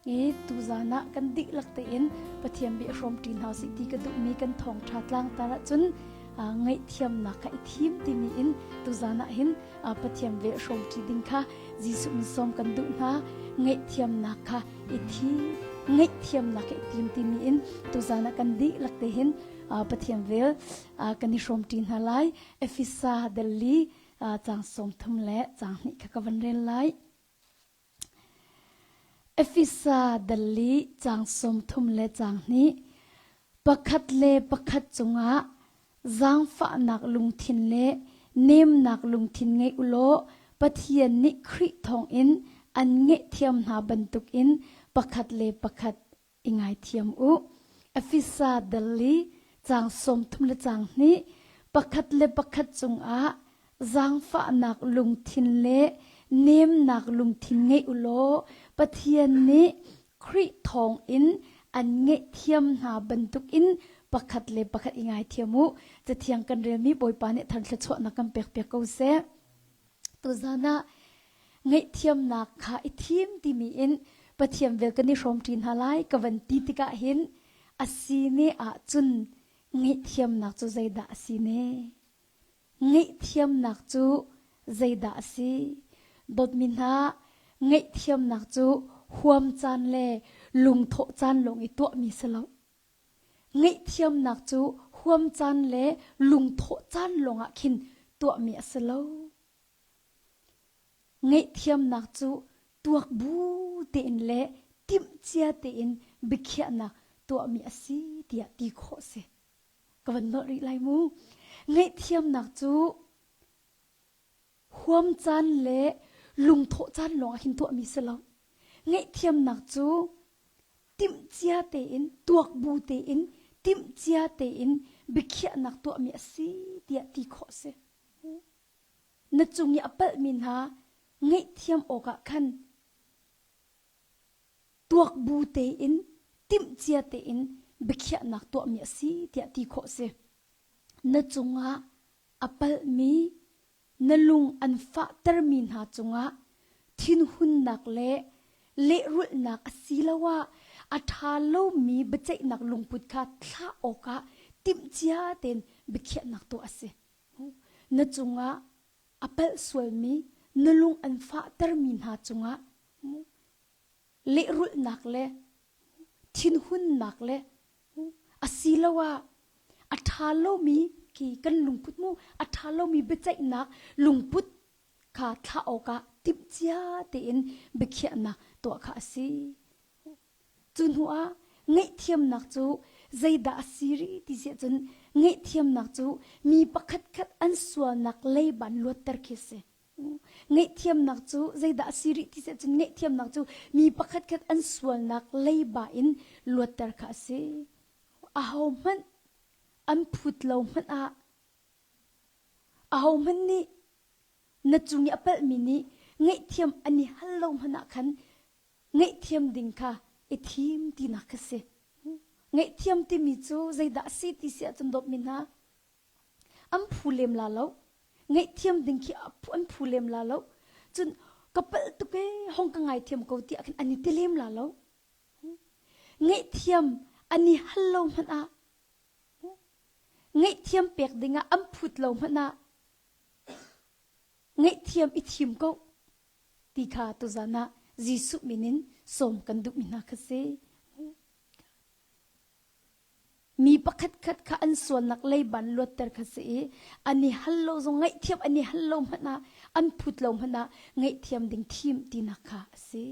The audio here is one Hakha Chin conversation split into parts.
I tuzan ah kan dihlak tein Pathian bia hrawmṭi hna usih ti ka duhmi kan thawngṭha tlangtar ahcun ngaihthiamnak kha i thim timi in tuzan ah hin Pathian vel hrawmṭi ding kha Jesuh min sawm kan duh hna. Ngaihthiamnak kha i thim ngaihthiamnak kha i tim timi in tuzan ah kan dihlak te hin Pathian vel kan i hrawmṭi hna lai. Efesa Delhi caang 30 le caang hnih kha ka van rel lai. Efesa dal i caang 30 le caang hnih pakhat le pakhat cungah zaangfahnak lungthin le nemnak lungthin ngei u law Pathian nih Khrih thawngin an ngaihthiam hna bantukin pakhat le pakhat i ngaithiam u. Efesa dal i caang 30 le caang hnih pakhat le pakhat cungah zaangfahnak lungthin le nemnak lungthin ngei u law Pathian nih Khrih thawngin an ngaihthiam hna bantukin pakhat le pakhat i ngaithiam u. Cathiang kan relmi Bawipa nih thar thluachuahnak kan pekpiak ko seh. Tuzan ah ngaihthiamnak kha i thim timi in Pathian vel kan i hrawmṭi hna lai ka van ti tikah hin a si ne ahcun ngaihthiamnak cu zeidah a si ne? Ngaihthiamnak cu zeidah a si? Dawtmi hna, ngaihthiamnak cu huam caan le lungthawh caan lawng i tuahmi si lo. Ngaihthiamnak cu huam caan le lungthawh caan lawngah khin tuahmi a si lo. Ngaihthiamnak cu tuak bu tein le timhcia tein biakhiahnak tuahmi a si tiah ti khawh a si. Ka van nolh rih lai mu. Ngaihthiamnak cu huam caan le lungthawh caan lawngah hin tuahmi si lo. Ngaihthiamnak cu timhcia tein, tuak bu tein, timhcia tein biakhiahnak tuahmi a si tiah ti khawh a si. Na cung i a palhmi hna ngaihthiam awkah khan tuak bu tein, timhcia tein biakhiahnak tuahmi a si tiah ti khawh a si. Na cungah a palhmi, na lung an fahtermi hna cungah thinhunnak le lehrulhnak asiloah a ṭha lomi biaceihnak lungput kha thlah awkah timhcia tein biakhiahnak tuah a si. Na cungah a palh sualmi, na lung an fahtermi hna cungah lehrulhnak le thinhunnak le asiloah a ṭha lomi khi kan lungput mu a ṭha lomi biaceihnak lungput kha thlah awkah timhcia tein biakhiahnak tuah kha a si. Cu hnuah ngaihthiamnak cu zeidah a si rih ti si ahcun ngaihthiamnak cu mi pakhatkhat an sualnak leiban luatter khi a si. Ngaihthiamnak cu zeidah a si rih ti si ahcun ngaihthiamnak cu mi pakhatkhat an sualnak leiba in luatter kha a si. Ahohmanh an phut lo hmanh ah ahohmanh nih na cung i a palhmi nih ngaihthiam an i hal lo hmanh ah khan ngaihthiam ding kha i thim tinak kha si. Ngaihthiam timi cu zeidah a si ti si ahcun dawtmi hna an phu lem la lo ngaihthiam ding khi an phu lem la lo cun ka palh tuk ee hong ka ngaithiam ko tiah khin an i ti lem la lo ngaihthiam an i hal lo hmanh ah ngaihthiam pek ding ah an phut lo hmanh ah ngaihthiam i thim ko ti kha tuzan ah Jesuh min in sawm kan duhmi hna kha si. Mi pakhatkhat kha an sualnak leiban luatter kha si i an i hal lo zong ngaihthiam an i hal lo hmanh ah an phut lo hmanh ah ngaihthiam ding thim tinak kha a si.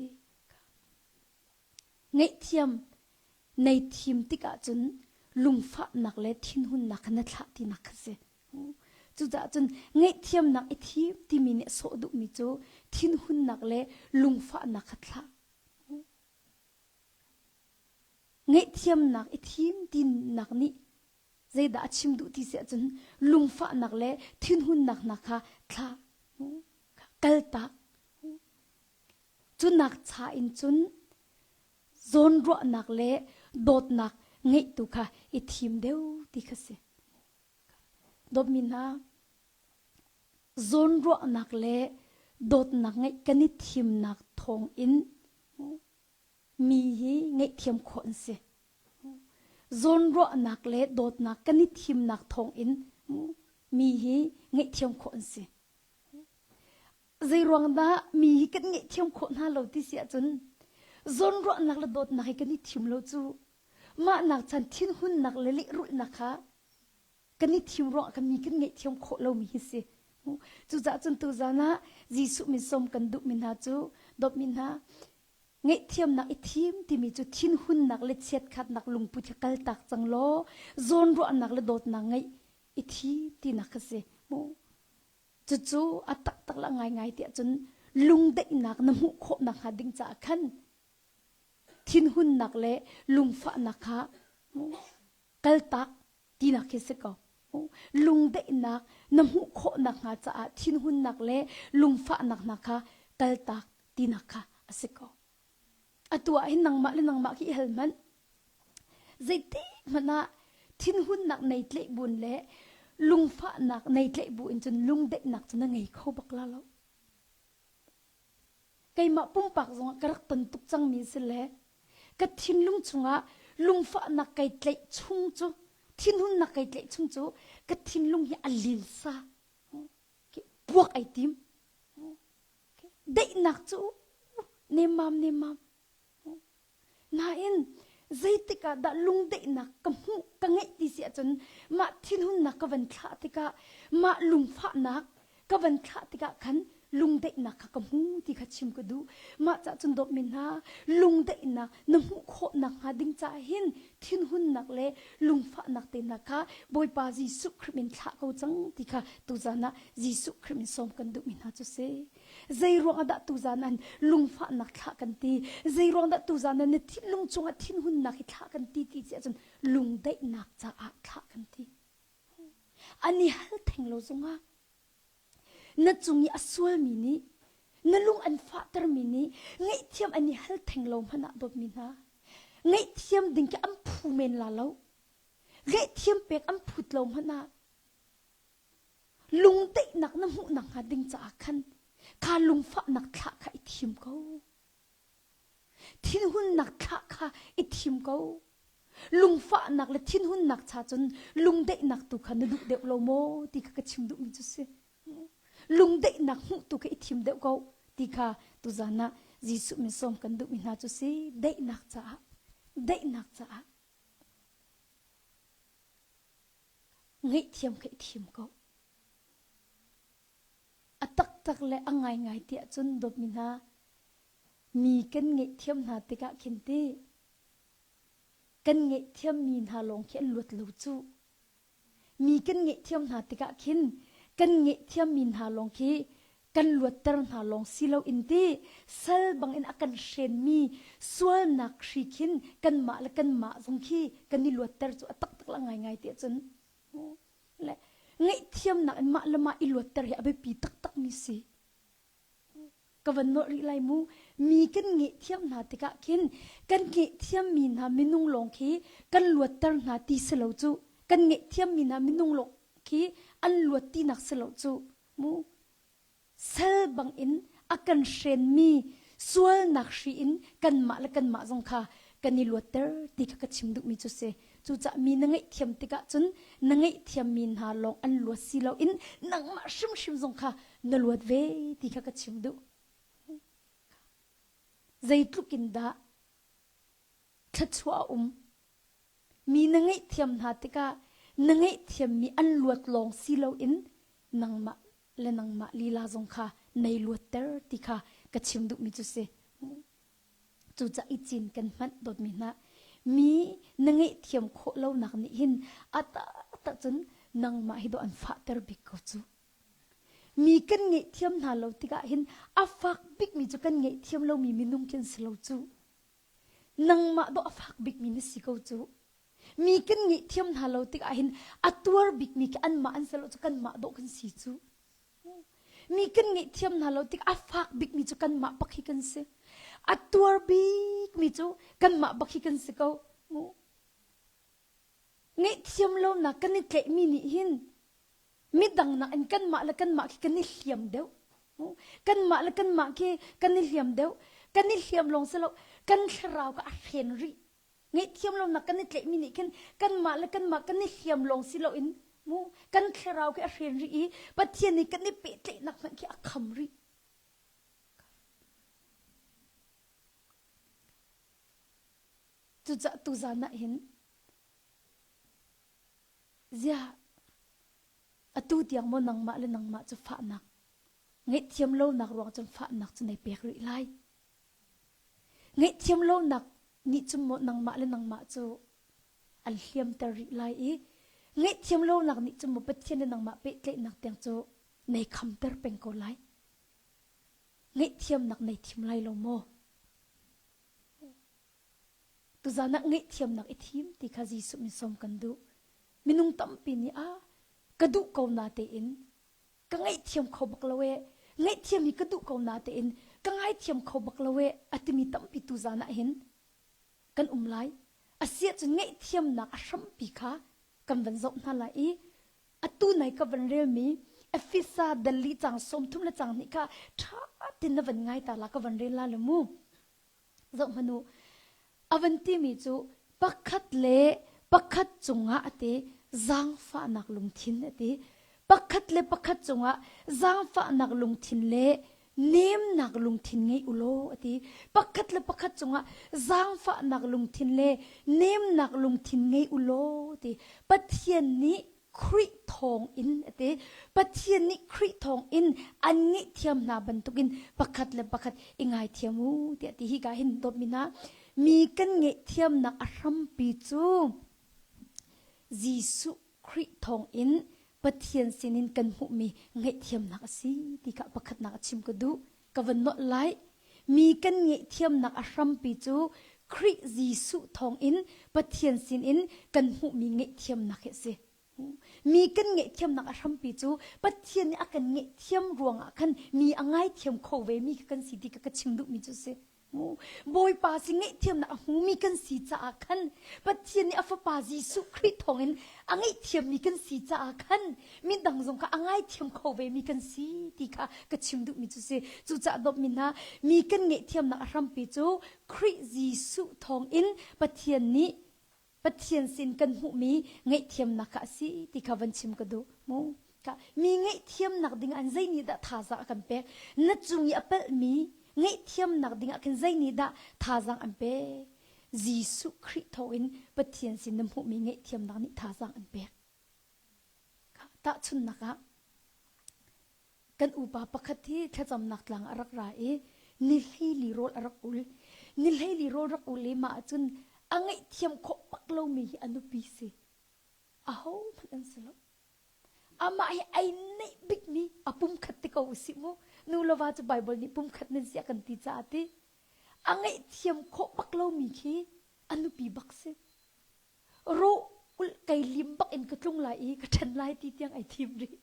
Ngaihthiam nei thim tikah cun lungfahnak le thinhunnak kha na thlah tinak kha si. Cucaah cun ngaihthiamnak i thim timi nih a sawh duhmi cu thinhunnak le lungfahnak kha thlah. Ngaihthiamnak i thim tinak nih zeidah a chim duh ti si ahcun lungfahnak le thinhunnak hna kha thlah, kaltak. Cunak cha in cun zawnruahnak le dawtnak ngeih tu kha i thim deuh ti kha si. Dawtmi hna, zawnruahnak le dawtnak ngeih kan i thimnak thawngin. Mi hi ngaihthiam khawh an si. Zawnruahnak le dawtnak kan i thimnak thawngin mi hi ngaihthiam khawh an si. Zeiruang dah mi hi kan ngaihthiam khawh hna lo ti si ahcun zawnruahnak le dawtnak hi kan i thim lo cu mah nak chan thinhunnak le lehrulhnak kha kan i thim ruangah kan mi kan ngaihthiam khawh lomi hi si. Cucaah cun tuzan ah Jesuh min sawm kan duhmi hna cu dawtmi hna ngaihthiamnak i thim timi cu thinhunnak le chiatkhatnak lungput hi kaltak cang law zawnruahnak le dawtnak ngeih i thim tinak kha si. Cucu a taktak le ngaingai tiah cun lungdaihnak na hmuh khawh nakhnga ding caah khan thinhunnak le lungfahnak kha kaltak tinak khi si ko. Lungdaihnak na hmuh khawh nakhnga caah thinhunnak le lungfahnak hna kha kaltak tinak kha a si ko. Atu ah hin nangmah le nangmah khi i hal hmanh. Zeitik hmanh ah thinhunnak nei tleih bun le lungfahnak nei tleih bu in cun lungdaihnak cu na ngei kho bak la lo. Keimah pumpak zongah ka rak ton tuk cangmi si le ka thinlung chungah lungfahnak kai tlaih chung cu thinhunnak kai tlaih chung cu ka thinlung hi a lilsa puak ai tim daihnak cu nemmam nemmam Nain zeitik ah dah lungdaihnak ka hmuh ka ngeih ti si ahcun mah thinhunnak ka van thlah tikah mah lungfahnak ka van thlah tikah khan lungdaihnak kha ka hmu ti kha chim ka duh. Mah cah cun dawtmi hna lungdaihnak na hmuh khawh nakhnga ding caah hin thinhunnak le lungfahnak te hna kha Bawipa Jesuh Khrih min thlah ko cang ti kha tuzan ah Jesuh Khrih min sawm kan duhmi hna cu si. Zeiruang ah dah tuzan an lungfahnak thlah kan ti? Zeiruang dah tuzan ah na thinlung cungah thinhunnak hi thlah kan ti ti si ahcun lungdaihnak caah thlah kan ti. An i hal theng lo zongah na cung i a sualmi nih na lung an fahtermi nih ngaihthiam an i hal theng lo hmanh ah dawtmi hna ngaihthiam ding khi an phu men la lo ngaihthiam pek an phut lo hmanh ah Lungdaihnak na hmuh nakhnga ding caah khan kha lungfahnak thlah kha i thim ko. Thinhunnak thlah kha i thim ko. Lungfahnak le thinhunnak cha cun lungdaihnak tu kha na duh deuh lo maw ti kha ka chim duhmi cu si. Lungdaihnak hmuh tu kha i thim deuh ko ti kha tuzan ah Jesuh min sawm kan duhmi hna cu si. Daihnak caah, daihnak caah. Ngaihthiam kha i thim ko. A taktak le a ngaingai tiah cun dawtmi hna, mi kan ngaihthiam hna tikah khin ti kan ngaihthiammi hna lawng khi an luat lo cu. Mi kan ngaihthiam hna tikah khin kan ngaihthiammi hna lawng khi kan luatter hna lawng si loin ti sal bangin a kan hrenmi sualnak hri khin kanmah le kanmah zong khi kan i luatter cu a taktak la ngaingai ti ahcun le ngaihthiamnak in mah le mah i luatter hi a biapi taktak mi si ka van nawlh rih lai mu mi kan ngaihthiam hna tikah khin kan ngaihthiam mi hna minung lawng khi kan luatter hna ti si lo cu kan ngaihthiam mi hna minung lawng khi an luat tinak si lo cu Mu sal bangin a kan hrenmi sualnak hri in kanmah le kanmah zong kha kan i luatter ti kha ka chim duhmi cu si. Cucaah mi na ngaihthiam tikah cun na ngaihthiammi hna lawng an luat si loin nangmah hrimhrim zong kha na luat ve ti kha ka chim duh. Zeitluk in dah thluachuah a um. Mi na ngaihthiam hna tikah na ngaihthiammi an luat lawng si loin nangmah le nangmah lila zong kha nei luatter ti kha ka chim duhmi cu si. Cucaah i cin kan hmanh dawtmi hna mi na ngaihthiam khawh lonak nih hin a taktak cun nangmah hi dawh an fahter bik ko cu. Mi kan ngaihthiam hna lo tikah hin a fak bikmi cu kan ngaihthiam lomi minung khi an si lo cu. Nangmah dawh a fak bikmi na si ko cu. Mi kan ngaihthiam hna lo tikah hin a tuar bikmi khi anmah an si lo cu kanmah dawh kan si cu. Mi kan ngaihthiam hna lo tik a fak bikmi cu kanmah bak hi kan si. A tuar bikmi cu kanmah bak hi kan si ko. Ngaihthiam lonak kan i tlaihmi nih hin midang nakin kanmah le kanmah khi kan i hliam deuh. Kanmah le kanmah khi kan i hliam deuh. Kan i hliam lawng si lo. kan thlarau kha a hren rih. Ngaihthiam lonak kan i tlaihmi nih khin kanmah le kanmah kan i hliam lawng si loin mu kan thlarau khi a hren rih i Pathian nih kan i pehtlaihnak hmanh khi a kham rih. Cucaah tuzan ah hin ziah atu tiang maw nangmah le nangmah cu fahnak ngaihthiam lonak ruang cun fahnak cu nei pek rih lai. Ngaihthiam lonak nih cun maw nangmah le nangmah cu an hliamter rih lai i ngaihthiam lonak nih cun maw Pathian le nangmah pehtlaihnak tiang cu nei khamter peng ko lai. Ngaihthiamnak nei thim lai lo maw? Tuzan ah ngaihthiamnak i thim ti kha Jesuh min sawm kan duh. Minung tampi nih a ka duh ko na tein ka ngaihthiam kho bak lo e ngaihthiam hi ka duh ko na tein ka ngaithiam kho bak lo e a timi tampi tuzan ah hin kan um lai. Asiah cun ngaihthiamnak a hrampi kha kan van zoh hna lai i atu nai ka van relmi Efesa dali cang 30 le cang hnih kha ṭha tin na van ngai ta la ka van rel la le mu. Zohhmanh u, a van timi cu pakhat le pakhat cungah a ti zaangfahnak lungthin a ti. Pakhat le pakhat cungah zaangfahnak lungthin le nemnak lungthin ngei u law a ti. Pakhat le pakhat cungah zaangfahnak lungthin le nemnak lungthin ngei u law ti. Pathian nih Khrih thawng in a ti. Pathian nih Khrih thawng in an ngaihthiam hna bantukin pakhat le pakhat i ngaithiam u tiah ti hi ka hin dawtmi hna mi kan ngaihthiamnak a hrampi cu Jesuh Khrih thawng in Pathian sinin kan hmuhmi ngaihthiamnak a si ti kha pakhatnak a chim ka duh. Ka van nolh lai. Mi kan ngaihthiamnak a hrampi cu Khrih Jesuh thawngin Pathian sinin kan hmuhmi ngaihthiamnak hi a si. Mi kan ngaihthiamnak a hrampi cu Pathian nih a kan ngaihthiam ruangah khan mi a ngaithiam kho ve mi kha kan si ti kha ka chim duhmi cu a si. Bawipa si ngaihthiamnak a hmumi kan si caah khan Pathian nih a fapa Jesuh Khrih thawngin a ngaihthiammi kan si caah khan midang zong kha a ngaithiam kho ve mi kan si ti kha ka chim duhmi cu si. Cucaah dawtmi hna, mi kan ngaihthiamnak a hrampi cu Khrih Jesuh thawngin Pathian nih Pathian sin kan hmuhmi ngaihthiamnak kha a si ti kha van chim ka duh. Mu ka mi ngaihthiamnak ding an zei nih dah thazaang a kan pek? Na cung i a palhmi ngaihthiamnak ding ah khin zei nih dah thazaang an pek? Jesuh Khrih thawngin Pathian sin na hmuhmi ngaihthiamnak nih thazaang an pek. Tahchunhnak ah kan upa pakhat hi thlacamnak tlang a rak ra i ni hleili rawl a rak ul. Ni hleili rawl rak ul i mah ahcun a ngaihthiam khawh bak lomi hi a nupi si. Ahohmanh an si lo. Amah hi ai neih bikmi a pumkhat ti ko usih mu. Nu le va cu Bible nih pumkhat nan si a kan ti caah ti. A ngaihthiam khawh bak lomi khi a nupi bak si. Rawh ulh kei lim bak in ka tlung lai i ka ṭhen lai ti tiang ai thim rih.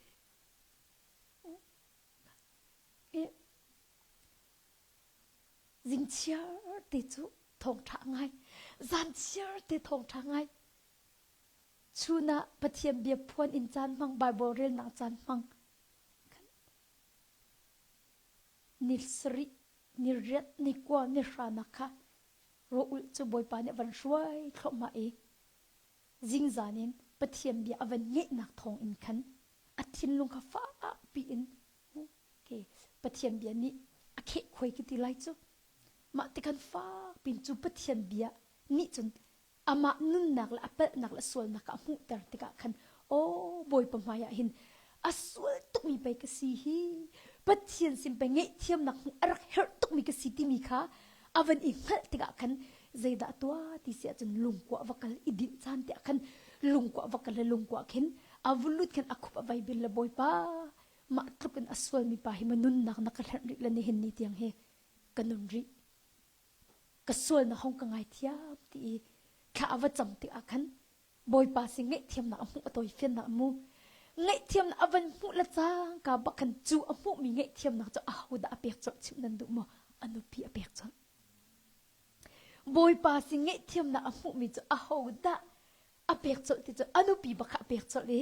Zingchiar te cu thawngṭha ngai, zanchiar te thawngṭha ngai. Chun ah Pathian bia phuan in caan hmang, Bible relnak caan hmang. Ni sarih, ni riat, ni kua, ni hranak kha rawh ulh cu Bawipa nih a van hruai thluahmah i zingzan in Pathian bia a van ngeihnak thawng in khan a thinlung kha fakpi in okay, Pathian bia nih a kheh khuai ka ti lai cu mah ti khan fakpi cu Pathian bia nih cun amah nunnak le a palhnak le sualnak a hmuhter tikah khan aw Bawipa hmai ah hin a sual tukmi pei ka si hi Pathian sin pei ngaihthiamnak hmuh a rak herh tukmi ka si timi kha a van i hngalh tikah khan zeidah tuah ti si ahcun lungkua va kal i dinh caan tiah khan lungkua va kal le lungkua khin a vulut khin a khup a vai bil le Bawipa mah tluk in a sualmi pa hi ma nunnak na ka hlenh rih le nihin ni tiang hi ka nun rih ka sual na hong ka ngaithiam ti i thla a va cam tikah khan Bawipa sin ngaihthiamnak a hmuh a tawifiannak a mu ngaihthiamnak a van hmuh le cangka bak khan cu a hmuhmi ngaihthiamnak cu ahodah a pek colh chimh nan duh maw a nupi a pek colh Bawipa sin ngaihthiamnak a hmuhmi cu ahodah? A pek colh ti cu a nupi bak kha a pek colh i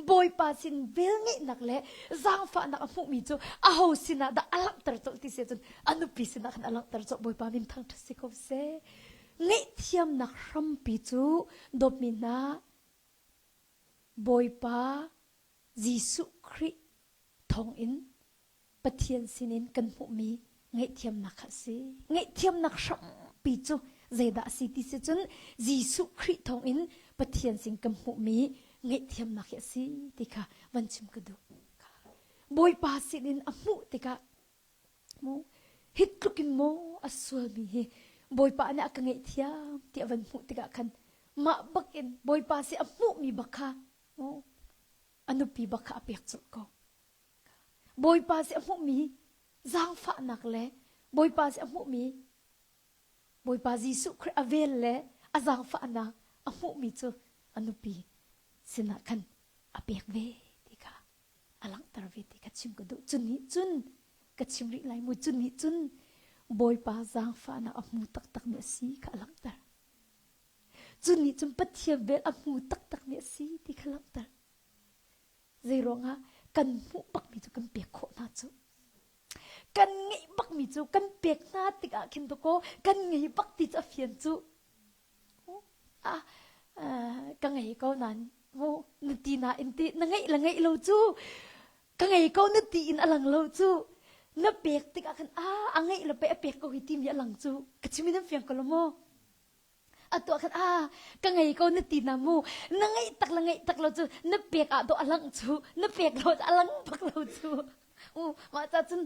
Bawipa sin velngeihnak le zaangfahnak a hmuhmi cu aho sinah dah a langhter colh ti si ahcun a nupi sinah khan a langhter colh. Bawipa min thangṭhat si ko seh. Ngaihthiamnak hrampi cu dawtmi hna Bawipa Jesuh Khrih thawngin Pathian sinin kan hmuhmi ngaihthiamnak kha a si. Ngaihthiamnak hrampi cu zeidah a si ti si cun Jesuh Khrih thawngin Pathian sin kan hmuhmi ngaihthiamnak hi a si ti kha van chim ka duh. Bawipa sinin a hmuh tikah mu hi tluk in maw a sualmi hi Bawipa nih a ka ngaihthiam ti a van hmuh tikah khan mah bak in Bawipa si a hmuhmi bak kha mu a nupi bak kha a pek colh ko. Bawipa si a hmuhmi zaangfahnak le Bawipa si a hmuhmi Bawipa Jesuh Khrih a vel le a zaangfahnak a hmuhmi cu a nupi sinah khan a pek ve ti kha a langhter ve ti kha chim ka duh. Cun nih cun ka chim rih lai mu cun nih cun Bawipa zaangfahnak a hmu taktakmi a si kha a langhter. Cun nih cun Pathian vel a hmu taktakmi a si ti kha langhter. Zeiruangah kan hmuh bakmi cu kan pek khawh hna cu. Kan ngeih bakmi cu kan pek hna tikah khin dakaw kan ngei bak ti cu a fian cu. Ah, ka ngei ko nan mu na ti na in ti na ngeih le ngeih lo cu ka ngei ko na ti in a lang lo cu na pek tikah khan ah a ngeih le pe a pek ko hi timi a lang cu ka chim in an fiang ko lo maw Atu ah khan ah ka ngei ko na ti na mu na ngeih tak le ngeih tak lo cu na pek ah dawh a lang cu na pek lo a lang bak lo cu u mah ca cun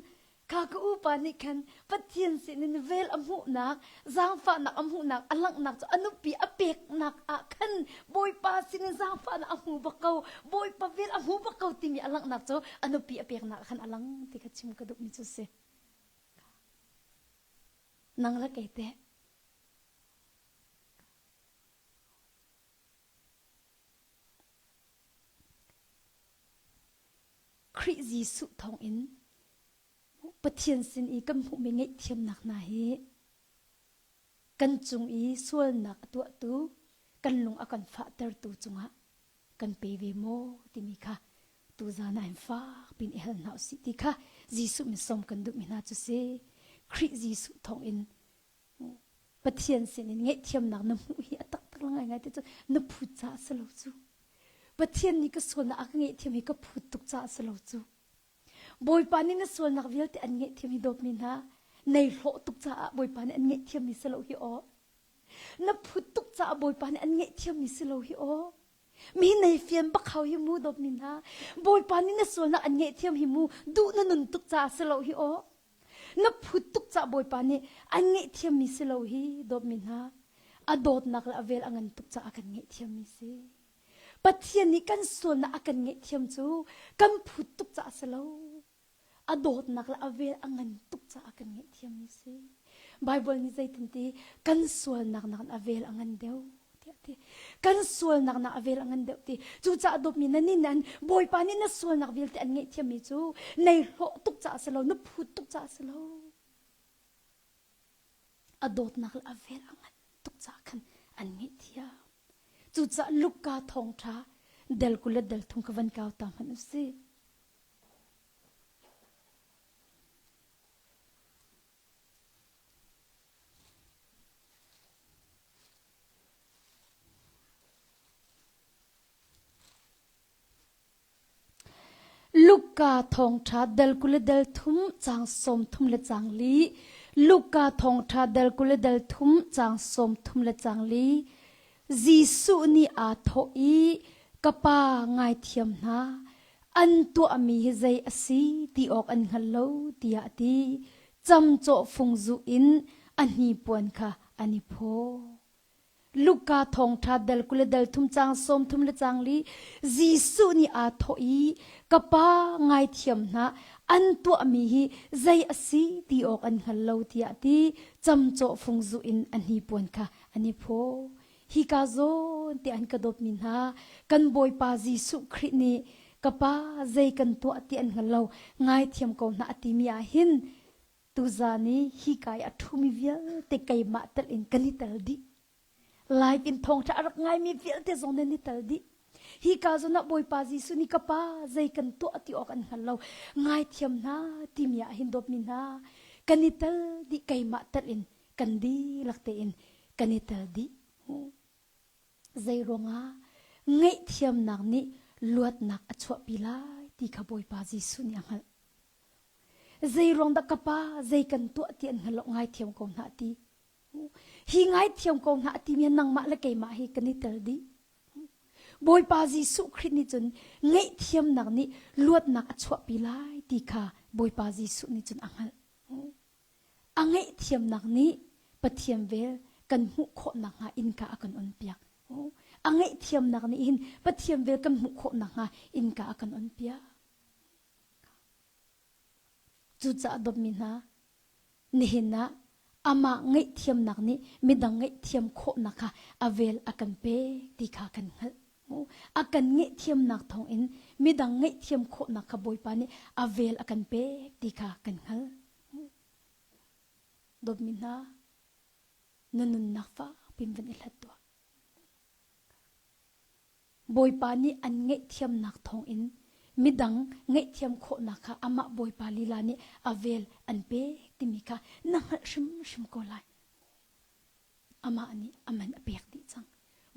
kha ka upa nih khan Pathian sinin vel a hmuhnak zaangfahnak a hmuhnak a langhnak cu a nupi a peknak ah khan Bawipa sinin zaangfahnak a hmu bak ko Bawipa vel a hmu bak ko timi a langhnak cu a nupi a peknak ah khan a lang ti kha chim ka duhmi cu si nang le kei teh Khrih Jesuh thawngin Pathian sin i kan hmuhmi ngaihthiamnak hna hi kan cung i sualnak a tuahtu kan lung a kan fahtertu cungah kan pe ve maw timi kha tuzan ah hin fak pin i hal hna usih ti kha Jesuh min sawm kan duhmi hna cu si. Khrih Jesuh thawngin Pathian sinin ngaihthiamnak na hmuh hi a taktak la ngaingai ti cu na phut caah si lo cu. Pathian nih ka sualnak a ka ngaihthiam hi ka phut tuk caah si lo cu. Bawipa nih na sualnak vialte an ngaihthiam hi dawtmi hna nei hlawh tuk caah Bawipa nih an ngaihthiam mi si lo hi aw. Na phut tuk caah Bawipa nih an ngaihthiam mi si lo hi aw. Mi nei fian bak hau hi mu dawtmi hna. Bawipa nih na sualnak an ngaihthiam hi mu duh na nun tuk caah si lo hi aw. Na phut tuk cah Bawipa nih an ngaihthiammi si lo hi dawtmi hna a dawtnak le a vel a ngan tuk caah kan ngaihthiammi si. Pathian nih kan sualnak a kan ngaihthiam cu kan phut tuk caah si lo. A dawtnak le a vel a ngan tuk caah kan ngaihthiammi si. Bible nih zeitin ti kan sualnak nakin a vel a ngan deuh tiah ti. Kan sualnak nak a vel a ngan deuh ti. Cucaah dawtmi na nin an Bawipa nih na sualnak vialte an ngaihthiammi cu nei hlawh tuk caah si lo, na phut tuk caah si lo. A dawtnak le a vel a ngan tuk caah khan an ngaihthiam. Cucaah Luka thawngṭha del 20 le del thum ka van kau ta hmanh u sih. Luka thawngṭha dal 20 le dal thum caang 30 le caang li Luka thawngṭha dal 20 le dal thum caang 30 le caang li Jesuh nih aa thawh i ka pa ngaithiam hna an tuahmi hi zei a si ti awk an hngal lo tiah a ti. Camcawh fung zuh in a hnipuan kha an i phaw. Luka thawngṭha dal 20 le dal thum caang 30 le caang li Jesuh nih aa thawh i ka pa ngaithiam hna an tuahmi hi zei a si ti awk an hngal lo tiah a ti. Camcawh fung zuh in a hnipuan kha an i phaw. Hika zawn te an ka dawtmi hna kan Bawipa Jesuh Khrih nih ka pa zei kan tuah ti an hngal lo ngaithiam ko hna a timi ah hin tuzan i hika i a ṭhumi vialte keimah tel in kan i tel dih. Live in thawngṭha a rak ngaimi vialte zong nan i tel dih. Hi ka zawn ah Bawipa Jesuh nih ka pa zei kan tuah ti awk an hngal lo. Ngaithiam hna timi ah hin dawtmi hna kan i tel dih keimah tel in kan dihlak tein kan i tel dih. Zei ruangah ngaihthiamnak nih luatnak a chuahpi lai ti kha Bawipa Jesuh nih a hngalh. Zei ruang dah ka pa zei kan tuah ti an hngal lo ngaithiam ko hna ti. Hi ngaithiam ko hna timi nangmah le keimah hi kan i tel dih. Bawipa Jesuh Khrih nih cun ngaihthiamnak nih luatnak a chuahpi lai ti kha Bawipa Jesuh nih cun a hngalh. A ngaihthiamnak nih Pathian vel kan hmuh khawh nakhnga innka a kan onpiak. A ngaihthiamnak nih hin Pathian vel kan hmuh khawh nakhnga innka a kan onpiak. Cucaah dawtmi hna, nihin ah amah ngaihthiamnak nih midang ngaihthiam khawhnak kha a vel a kan pek ti kha kan hngalh. A kan ngaihthiamnak thawngin midang ngaihthiam khawhnak kha Bawipa nih a vel a kan pek ti kha kan hngalh. Dawtmi hna, na nunnak fakpi in van i hlat tuah. Bawipa nih an ngaihthiamnak thawngin midang ngaihthiam khawhnak kha amah Bawipa lila nih a vel an pek timi kha na hngalh hrimhrim ko lai. Amah nih a man a pek dih cang.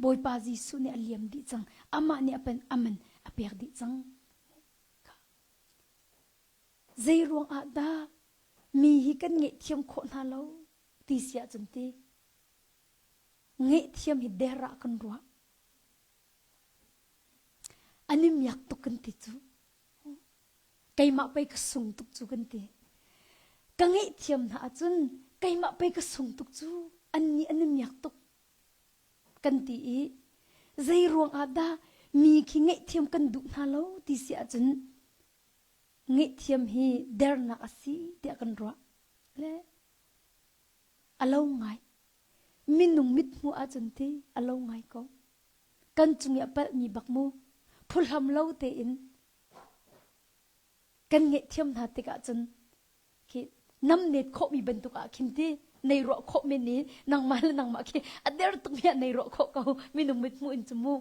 Bawipa Jesuh nih a liam dih cang. Amah nih a pen a man a pek dih cang. Zei ruang ah dah mi hi kan ngaihthiam khawh hna lo ti si ahcun ti ngaihthiam hi der ah kan ruah. An i miak tuk kan ti cu. Keimah pei ka sung tuk cu kan ti. Ka ngaihthiam hna ahcun keimah pei ka sung tuk cu annih an i miak tuk kan ti i zei ruang ah dah mi khi ngaihthiam kan duh hna lo ti si ahcun ngaihthiam hi dernak a si tiah kan ruah. Le a lo ngai. Minung mithmuh ahcun ti a lo ngai ko. Kan cung i a palhmi bak mu phuhlam lo tein kan ngaihthiam hna tikah cun khi namnet khawhmi bantuk ah khin ti nei ruah khawh men i nangmah le nangmah khi a der tukmi ah nei ruah khawh ko minung mithmuh in cu mu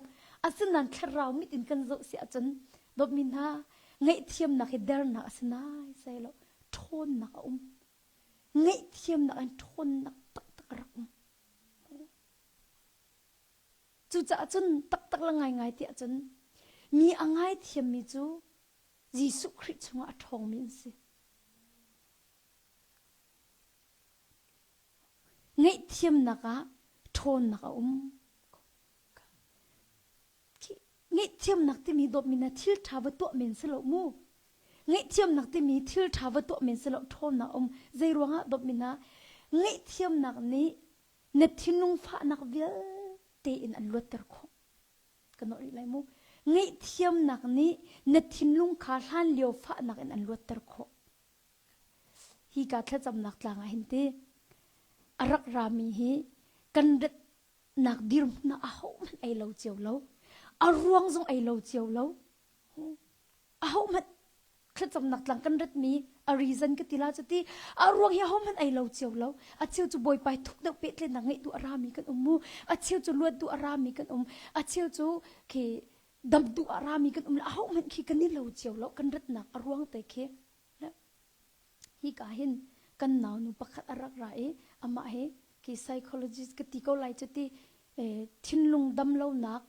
asinain thlarau mit in kan zoh si ahcun dawtmi hna ngaihthiamnak hi dernak a si nai sai lo ṭhawnnak a um ngaihthiamnak in ṭhawnnak taktak a rak um. Cucaah cun taktak le ngaingai tiah cun mi a ngaithiammi cu Jesuh Khrih chungah a ṭhawngmi an si. Ngaihthiamnak ah ṭhawnnak a um. Ngaihthiamnak timi dawtmi na thil ṭha va tuah men si lo mu. Ngaihthiamnak timi thil ṭha va tuah men si lo ṭhawnnak um. Zei ruangah dawtmi na ngaihthiamnak nih na thinlung fahnak vialte in an luatter khawh. Ka nawh rih lai mu. Ngaihthiamnak nih na thinlung kha hlan lio fahnak in an luatter khawh. Hi ka thlacamnak tlang ah hin ti a rak rami hi kan rat nak dirhmun ah ahohmanh ei lo cio lo a ruang zong ei lo cio lo ahohmanh thlacamnak tlang kan ratmi a reason ka ti la cu ti a ruang hi ahohmanh ei lo cio lo a cheu cu bawipai thuk deuh pehtlennak ngeih duh a rami kan um mu a cheu cu luat duh a rami kan um a cheu cu khi dam duh a rami kan um le ahohmanh khi kan i lo cio lo kan ratnak a ruang te khi Hika hin kan naunu pakhat a rak ra i amah hi khi psychologist ka ti ko lai cu ti thinlung damlonak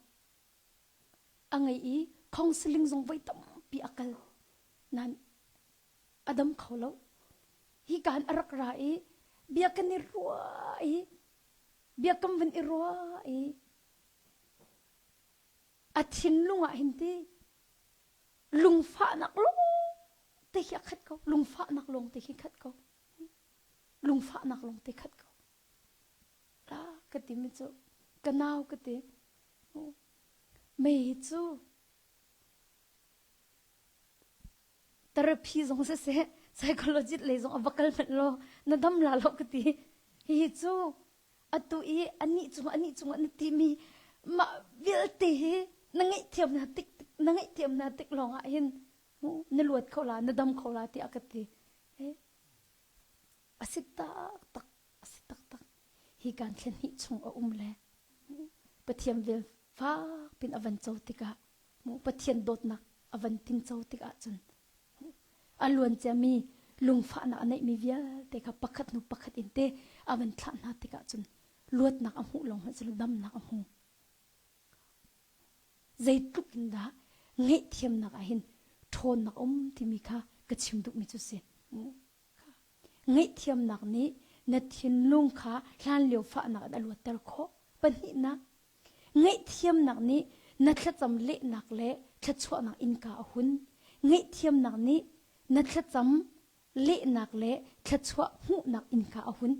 a ngei i counseling zong voi tampi a kal nain a dam kho lo. Hika hin a rak ra i bia kan i ruah i bia kan van i ruah i a thinlung ah hin ti lungfahnak lawng te hi a khat ko lungfahnak lawng te hi khat ko lungfahnak lawng te khat ko la ka ti mi cu ka nau ka ti mei hi cu therapy zong siseh psychologist lei zong a va kal hmanh law na dam la lo ka ti hi cu atu i anih cung anih cung na timi mah vialte hi na ngaihthiam na tik na ngaihthiam na tik lawng ah hin na luat kho la na dam kho la tiah ka ti a si tak tak a si tak tak hi kan thlen hnih chung a um le. Pathian vel fak pin a van co tikah mu Pathian dawtnak a van tingco tikah cun a luan ciami lungfahnak a neihmi vialte kha pakhat hnu pakhat in te a van thlah hna tikah cun luatnak a hmuh lawng hmanh silo damnak a hmu. Zeitluk in dah ngaihthiamnak ah hin ṭhawnnak a um timi kha ka chim duhmi cu si. Ngaihthiamnak nih na thinlung kha hlanlio fahnak in a luatter khawh. Pahnihnak, ngaihthiamnak nih na thlacam lehnak le thluachuahnak innka a hun. Ngaihthiamnak nih na thlacam lehnak le thluachuah hmuhnak innka a hun.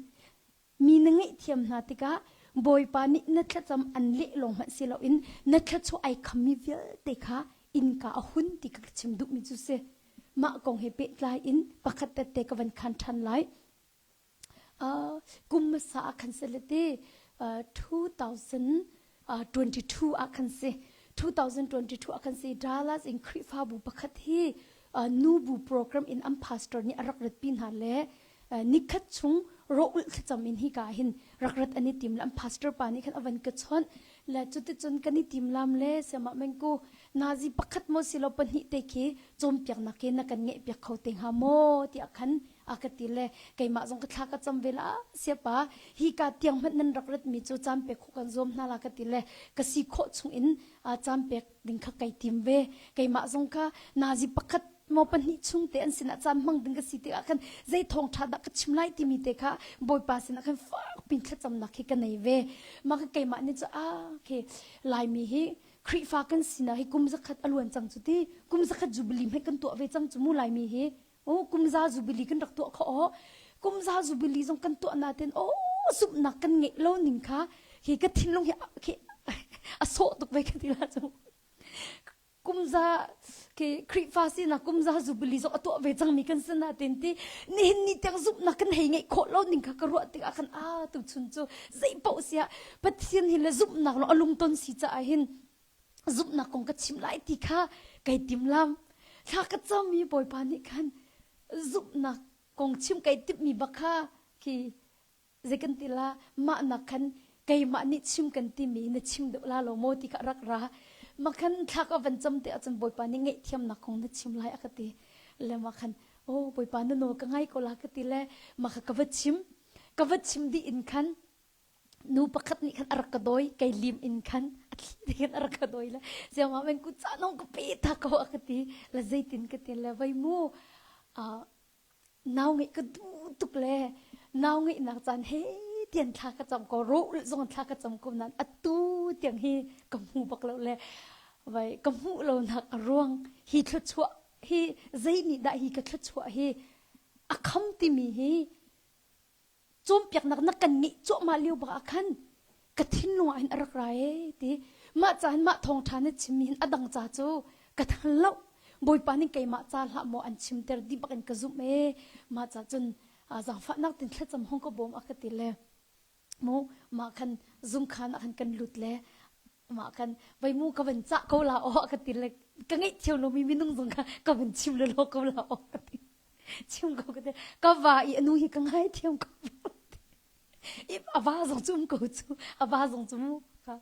Mi na ngaihthiam hna tikah Bawipa nih na thlacam an leh lawng hmanh si loin na thluachuah ai khammi vialte kha innka a hun ti ka chim duhmi cu si. Mah kong he pehtlai in pakhat tette ka van khan ṭhan lai. Uh, kum hmasa ah khan si le ti uh, 2022 ah khan si 2022 ah khan si Dallas in Khrihfabu pakhat hi uh, nubu program in an pastor nih a rak ratpi hna le nikhat chung rawh-ulh thlacam in hika hin rak rat an i tim le an pastor pa nih khan a van ka chawnh le cuticun kan i tim lam le siamah mengku nazi pakhat maw silo pahnih te khi cawnpiaknak hi na kan ngeih piak kho te hnga maw tiah khan a ka ti le keimah zong ka thla ka cam ve la siapa hi ka tiang hmanh nan rak rat mi cu caan pek khawh kan zuam hna la ka ti le ka si khawh chung in caan pek ding kha kai tim ve keimah zong kha nazi pakhat maw pahnih chung te an sinah caan hmang ding ka si tikah khan zei thawngṭha dah ka chim lai timi te kha Bawipa sinah khan fak pin thlacamnak hi ka nei ve mah ka keimah nih cu ah okay Laimi hi Khrihfa kan sinah hi kum zakhat a luan cang cu ti kum zakhat jubilee hmai kan tuah ve cang cu mu Laimi hi oh kum za jubilee kan rak tuah kho oh kum za jubilee zong kan tuah natin oh zumhnak kan ngeih lo ning kha hi ka thinlung hi khi a sawh tuk ve ka ti la cu kumza ke Khrihfa sinak kumza jubilee zong a tuah ve cangmi kan si natin ti nihin ni tiang zumhnak kan hei ngeih khawh lo ning kha ka ruah tikah khan a tuchun cu zei paoh siah Pathian hi le zumhnak lo a lungton si caah hin zumhnak kong ka chim lai ti kha kai tim lam thla ka cam i Bawipa nih khan zumhnak kong chim kai timhmi bak kha khi zei kan ti la mah nak khan keimah nih chim kan timi na chim deuh la lo maw ti kha rak ra ma khan thla ka van cam te ahcun bawipa nih ngaihthiamnak kong na chim lai a ka ti le ma khan oh bawipa na nawl ka ngai ko la ka ti le ma kha ka va chim ka va chim dih in khan nu pakhat nih khan a rak ka dawi kei lim in khan a thli te khan a rak ka dawi le ziangah men ku ca nong ka pe ta ko a ka ti le zeitin ka ti le vai mu Nau ngeih ka duh tuk le nau ngeihnak caan he tian thla ka cam ko rawh zong thla ka cam ko nain atu tiang hi ka hmu bak lo le vai ka hmuh lo nak a ruang hi thluachuah hi zei nih dah hi ka thluachuah hi a kham timi hi cawnpiaknak na kan ngeih cuahmah lio bak ah khan ka thinlung ah hin a rak ra ee ti mah ca hin mah thawngṭha na chimmi hin a dang ca cu ka thal lo bawipa nih keimah ca hlah maw an chimter dih bak in ka zumh ee mah ca cun zaangfahnak tin thlacam hong ka bawm a ka ti le mu mah khan zungkhan ah khan kan lut le mah khan vai mu ka van cah ko la aw ka ti le ka ngeih thiam lomi minung zong kha ka van chim le lo ko la aw ka ti chim ko ka ti ka va i anu hi ka ngai thiam ko i a va zong cu um ko cu a va zong cu mu ka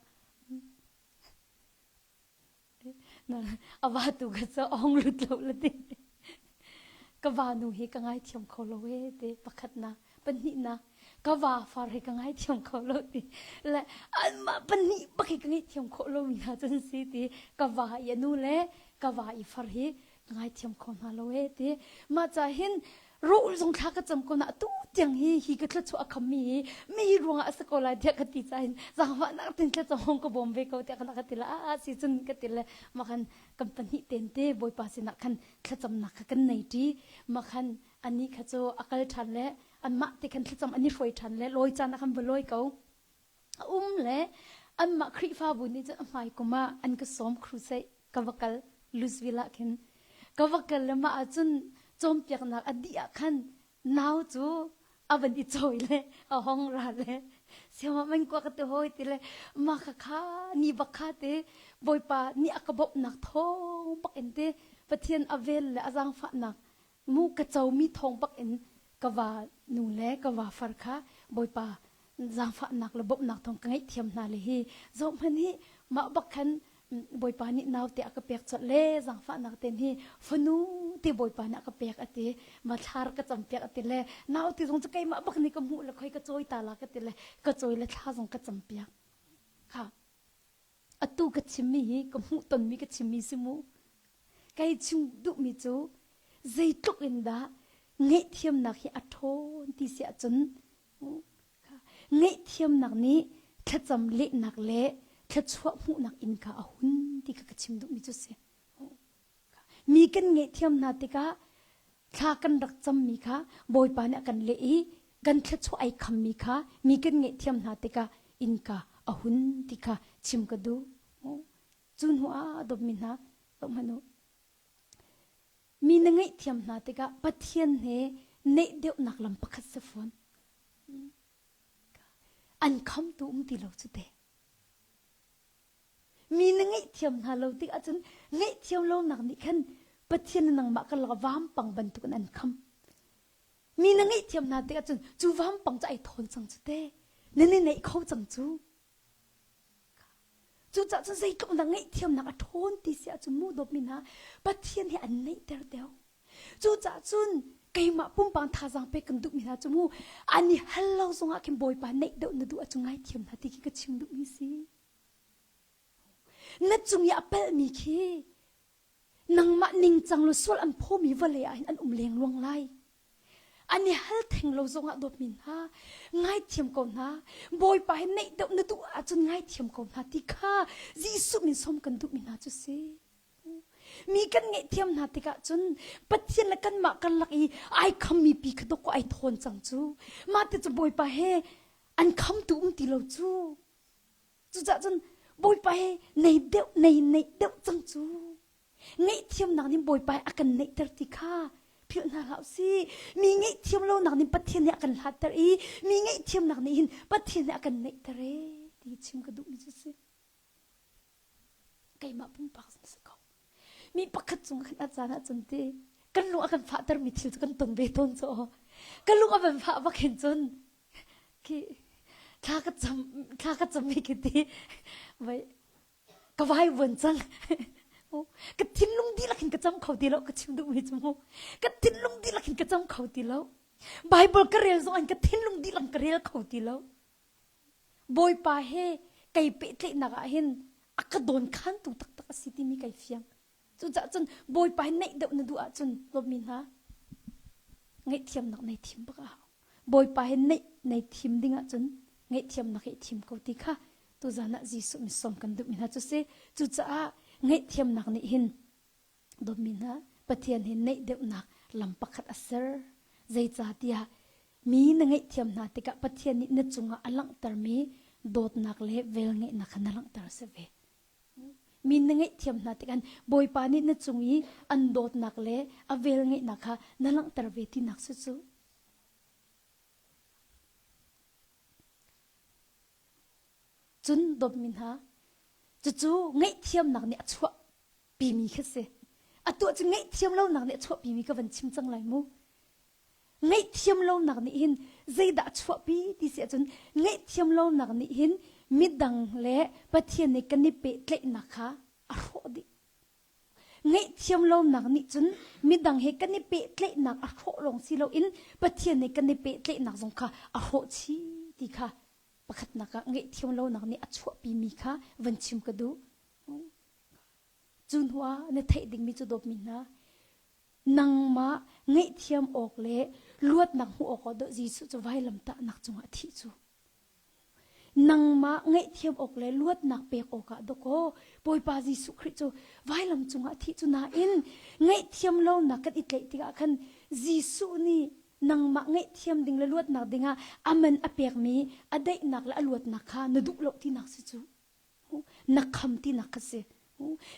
A va tu ka cu a hong lut lo la ti. Ka va nu hi ka ngaithiam kho lo e ti pakhatnak pahnihnak ka va far hi ka ngaithiam kho lo ti le anmah pahnih bak hi ka ngaihthiam khawh lomi hna cu an si ti ka va i a nu le ka va i far hi ka ngaithiam kho hna lo e ti mah ca hin rawl zong thla ka cam ko na atu tiang hi hi ka thluachuah a khammi hi mi ruangah a si ko lai tiah ka ti cain zaangfahnak tin thlacam hong ka bawm ve ko tiah kana ka ti la a si cun ka ti le ma khan kan pahnih ten te bawipa sinah khan thlacamnak kha kan nei ṭi ma khan ani kha cu a kal ṭhan le anmah te khan thlacam an i hruai ṭhan le lawi caan ah khan va lawi ko A um le anmah Khrihfabu nih cun a hmai kum ah an ka sawm crusade ka va kal Louisville ah khin ka va kal le mah ahcun cawnpiaknak a dih ah khan nau cu a van i cawi le a hong ra le siama man kua ka ti hawi ti le mah kha kha ni bak kha te Bawipa nih a ka bawmhnak thawng bak in te Pathian a vel le a zaangfahnak mu ka comi thawng bak in ka va nu le ka va far kha Bawipa Zaangfahnak le bawmhnak thawng ka ngaihthiam hna le hi zohhmanh hi mah bak khan Bawipa nih naute a ka pek colh le zaangfahnak ten hi fanu te Bawipa nih a ka pek a ti ma thlar ka cam piak a ti le naute zong cu keimah bak nih ka hmuh le khoi ka cawi ta la ka ti le ka cawi le thla zong ka cam piak kha atu ka chimmi hi ka hmuh tonmi ka chimmi si mu kai chim duhmi cu zeitluk in dah ngaihthiamnak hi a ṭhawn ti si ahcun Ngaihthiamnak nih thlacam lehnak le thluachuah hmuhnak innka a hun ti kha ka chim duhmi cu si. Mi kan ngaihthiam hna tikah thla kan rak cammi kha Bawipa nih a kan leh i kan thluachuah ai khammi kha mi kan ngaihthiam hna tikah innka a hun ti kha chim ka duh. Cu hnu ah dawtmi hna, zohhmanh u. Mi na ngaihthiam hna tikah Pathian he neih deuhnak lam pakhat si fawn. An khamtu um ti lo cu te. Mi na ngaihthiam hna lo tik ahcun ngaihthiam lonak nih khan Pathian na nangmah karlak vampang bantukin an kham. Mi na ngaihthiam hna tik ahcun cu vampang cu ai thawn cang cu te. Na ni neih kho cang cu. Cucaah cun zeitluk na ngaihthiamnak a ṭhawn ti si ahcun mu dawtmi hna Pathian he an neihter deuh. Cucaah cun keimah pumpang thazaang pek kan duhmi hna cu mu an i hal lo zongah khin Bawipa neih deuh na duh ahcun ngaithiam hna ti khi ka chim duhmi si. Na cung i a palhmi khi Nangmah ningcang lo sual an phawmi vawlei ah hin an um lengluang lai. An i hal theng lo zongah dawtmi hna, ngaithiam ko hna. Bawipa he neih deuh na duh ahcun ngaithiam ko hna ti kha Jesuh min sawm kan duhmi hna cu si. Mi kan ngaihthiam hna tikah cun Pathian le kanmah karlak i ai khammi pi kha dawk ai thawn cang cu. Mah te cu Bawipa he an khamtu um ti lo cu. Cucaah cun Bawipa he nei deuh nei neih deuh cang cu. Ngaihthiamnak nih Bawipa he a kan neihter ti kha philh hna hlah usih. Mi ngaihthiam lonak nih Pathian nih a kan hlatter i mi ngaihthiamnak nih hin Pathian nih a kan neihter ee ti chim ka duhmi cu si. Keimah pumpak zong si ko. Mi pakhat cung khan a caan ahcun ti kan lung a kan fahtermi thil cu kan ton ve tawn cu. Ka lung a van fah bak hin cun khi thla ka cam thla ka cam mi khi ti vai ka vai vuan cang ka thinlung dihlak in ka cam kho ti lo ka chim duh mi cu mu ka thinlung dihlak in ka cam kho ti lo Bible ka rel zong in ka thinlung dihlak ka rel kho ti lo Bawipa he kei pehtlaihnak ah hin a ka dawn khantu taktak a si timi kai fiang Cucaah cun Bawipa hi neih deuh na duh ahcun lawmmi hna ngaihthiamnak nei thim bak a hau. Bawipa hi neih nei thim ding ahcun ngaihthiamnak hi thim ko ti kha tuzan ah Jesuh misawm kan duhmi hna cu si. Cucaah ngaihthiamnak nih hin dawtmi hna Pathian hi neih deuhnak lam pakhat a ser. Zeicahtiah mi na ngaihthiam hna tikah Pathian nih na cungah a langhtermi dawtnak le velngeihnak kha na langhter a si ve. Mi na ngaihthiam hna tikah Bawipa nih na cung i an dawtnak le a velngeihnak kha na langhter ve tinak si cu. Cun dawtmi hna, cucu ngaihthiamnak nih a chuahpimi khi si. Atu cu ngaihthiam lonak nih a chuahpimi ka van chim cang lai mu. Ngaihthiam lonak nih hin zeidah a chuahpi ti si ahcun ngaihthiam lonak nih hin midang le Pathian nih kan i pehtlaihnak kha a hrawh dih. Ngaihthiam lonak nih cun midang he kan i pehtlaihnak a hrawh lawng si loin Pathian nih kan i pehtlaihnak zong kha a hrawh chih ti kha pakhatnak ah ngaihthiam lonak nih a chuahpimi kha van chim ka duh. Cu hnu ah na theih dingmi cu dawtmi hna Nangmah ngaihthiam awk le luatnak hmuh awkah dawh Jesuh cu vailamtahnak cungah a thih cu. Nangmah ngaihthiam awk le luatnak pek awkah dawkaw Bawipa Jesuh Khrih cu vailam cungah a thih cu nain ngaihthiam lonak kan i tlaih tikah khan Jesuh nih nangmah ngaihthiam ding le luatnak dingah a man a pekmi a daihnak le a luatnak kha na duh lo tinak si cu. Na kham tinak kha si.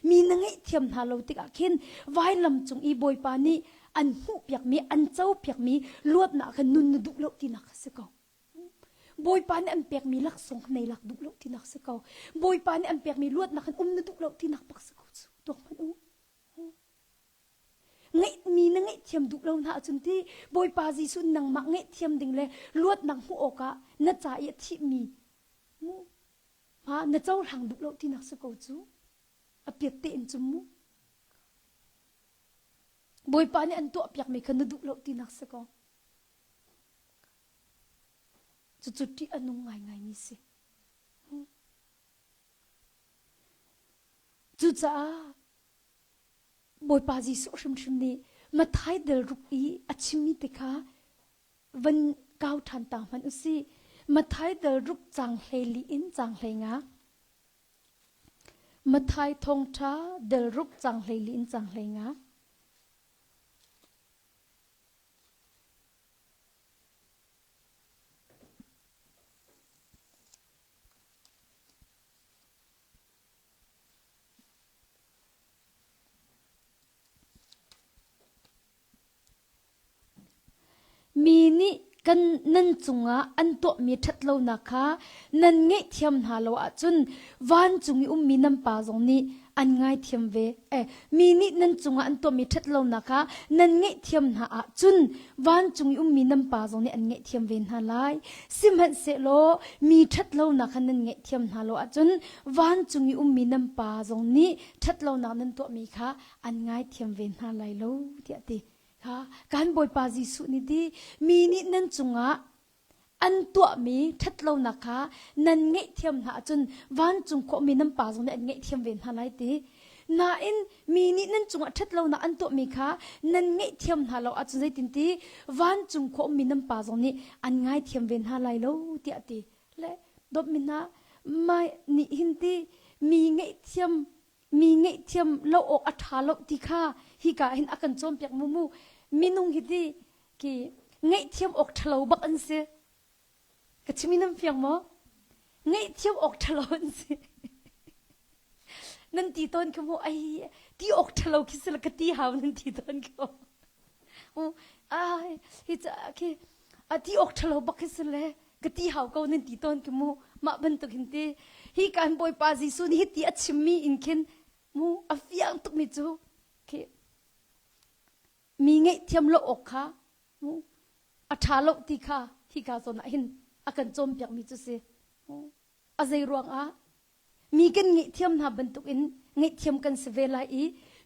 Mi na ngaihthiam hna lo tikah khin vailam cung i Bawipa nih an hmuhpiakmi, an copiakmi luatnak kha nun na duh lo tinak kha si ko. Bawipa nih an pekmi laksawng kha nei lak duh lo tinak si ko. Bawipa nih an pekmi luatnak khan um na duh lo tinak bak si ko cu. Tuak hmanh u. Ngeihmi na ngaihthiam duh lo hna ahcun ti Bawipa Jesuh nangmah ngaihthiam ding le luatnak hmuh awkah na ca i a thihmi mu ma na cohlang duh lo tinak si ko cu. A piat tein cu mu. Bawipa nih an tuahpiakmi kha na duh lo tinak si ko. Cucu ṭih a nung ngaingaimi si. Cucaah Bawipa Jesuh hrimhrim nih Matthai del ruk i a chimmi te kha van kau ṭhan ta hmanh u sih. Matthai del ruk caang 14 in caang 15. Matthai thawngṭha del ruk caang 14 in caang 15. Mi nih kan nan cungah an tuahmi ṭhatlonak kha nan ngaihthiam hna lo ahcun vancung i ummi nan Pa zong nih an ngaithiam ve. Eh, mi nih nan cungah an tuahmi ṭhatlonak kha nan ngaihthiam hna ahcun vancung i ummi nan Pa zong nih an ngaihthiam ve hna lai. Sihmanhsehlaw mi ṭhatlonak kha nan ngaihthiam hna lo ahcun vancung i ummi nan Pa zong nih ṭhatlonak nan tuahmi kha an ngaithiam ve hna lai lo tiah a ti. Kha kan Bawipa Jesuh nih ti mi nih nan cungah an tuahmi ṭhatlonak kha nan ngaihthiam hna ahcun vancung khawhmi nan Pa zong nih an ngaihthiam ve hna lai ti. Nain mi nih nan cungah ṭhatlonak an tuahmi kha nan ngaihthiam hna lo ahcun zeitinti vancung khawhmi nan Pa zong nih an ngaithiam ve hna lai lo tiah a ti. Le dawtmi hna, mai nih hin ti mi ngaihthiam mi ngaihthiam lo awk a ṭha lo ti kha hika hin a kan cawnpiak mu mu minung hi ti ki ngaihthiam awk ṭhalo bak an si ka chimi nan fiang maw ngaihthiam awk ṭhalo an si nan ti tawn khi mu ai ti awk ṭhalo khi si la ka ti hau nan ti tawn khi mu ai hi ca khi a ti awk ṭhalo bak khi si le ka ti hau ko nan ti tawn ki mu mah bantuk hin ti hi kan bawipa Jesuh nih hiti a chimmi in khin mu a fiang tukmi cu khi mi ngaihthiam lo awk kha mu a ṭha lo ti kha hika zawn ah hin a kan cawnpiakmi cu si a zei ruang ah mi kan ngaihthiam hna bantuk in ngaihthiam kan si ve lai i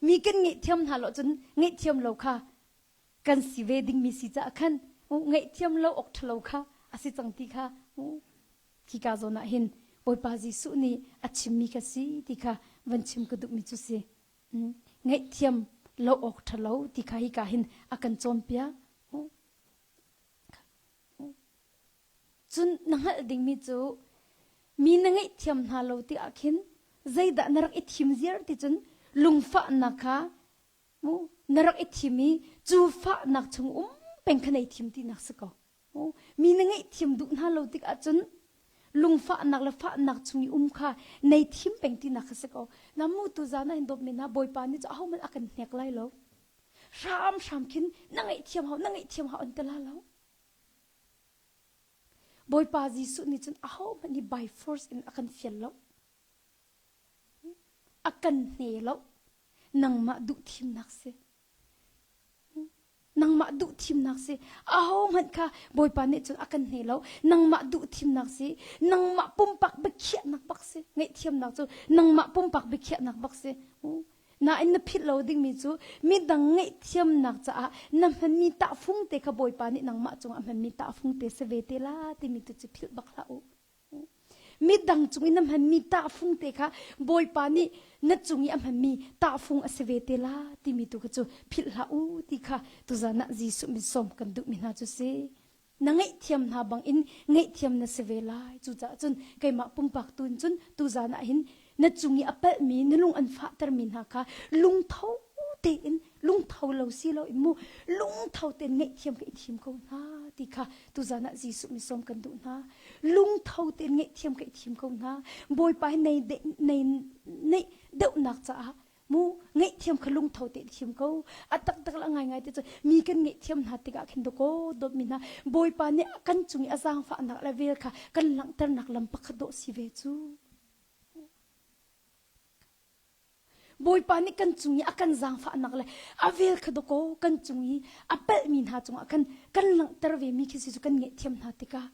mi kan ngaihthiam hna lo cun ngaihthiam lo kha kan si ve dingmi si caah khan ngaihthiam lo awk ṭhalo kha a si cang ti kha khika zawn ah hin Bawipa Jesuh nih a chimmi kha si ti kha van chim ka duhmi cu si. Ngaihthiam lo awk ṭhalo ti kha hika hin a kan cawnpiak. Cun na hngalh dingmi cu mi na ngaihthiam hna lo ti ah khin zeidah na rak i thim ziar ti cun lungfahnak kha mu na rak i thim i cu fahnak chung um peng kha nei thim tinak si ko. Mi na ngaihthiam duh hna lo tik ahcun lungfahnak le fahnak chung i um kha nei thim peng tinak kha si ko. Na mu tu zan ah hin dawtmi hna Bawipa nih cu ahohmanh a kan hnek lai lo. Hramhram khin na ngaihthiam hau na ngaihthiam hau an ti la lo. Bawipa Jesuh nih cun ahohmanh hi by force in a kan fial lo. A kan hne lo. Nangmah duh thimnak si. Nangmah duh thimnak si. Ahohmanh kha Bawipa nih cun a kan hne lo. Nangmah duh thimnak si. Nangmah pumpak biakhiahnak bak si. Ngaihthiamnak cu nangmah pumpak biakhiahnak bak si. Nain na philh lo dingmi cu midang ngaihthiamnak caah na hmanmi tahfung te kha Bawipa nih nangmah cungah a hmanmi tahfung te si ve te la timi tu cu philh bak hlah u. Midang cung i na hmanmi tahfung te kha Bawipa nih na cung i a hmanmi tahfung a si ve te la timi tu kha cu philh hlah u ti kha tuzan ah Jesuh min sawm kan duhmi hna cu si. Na ngaihthiam hna bangin ngaihthiam na si ve lai. Cucaah cun keimah pumpak tu in cun tuzan ah hin na cung i a palhmi na lung an fahtermi hna kha lungtho tein lungtho lo si lo in mu lungtho tein ngaihthiam ka i thim ko hna ti kha tuzan ah Jesuh mi sawm kan duh hna lungtho tein ngaihthiam ka i thim ko hna Bawipa hi nei nei nei deuhnak caah mu ngaihthiam kha lungtho te thim ko a taktak la ngai ngai te cu mi kan ngaihthiam hna tikah khin doko dawtmi hna Bawipa nih kan cung i a zaangfahnak le vel kha kan langhternak lam pakhat dawh si ve cu. Bawipa nih kan cung i a kan zaangfahnak le a vel kha dawkaw kan cung i a palhmi hna cungah khan kan langhter ve mi khi si cu kan ngaihthiam hna tikah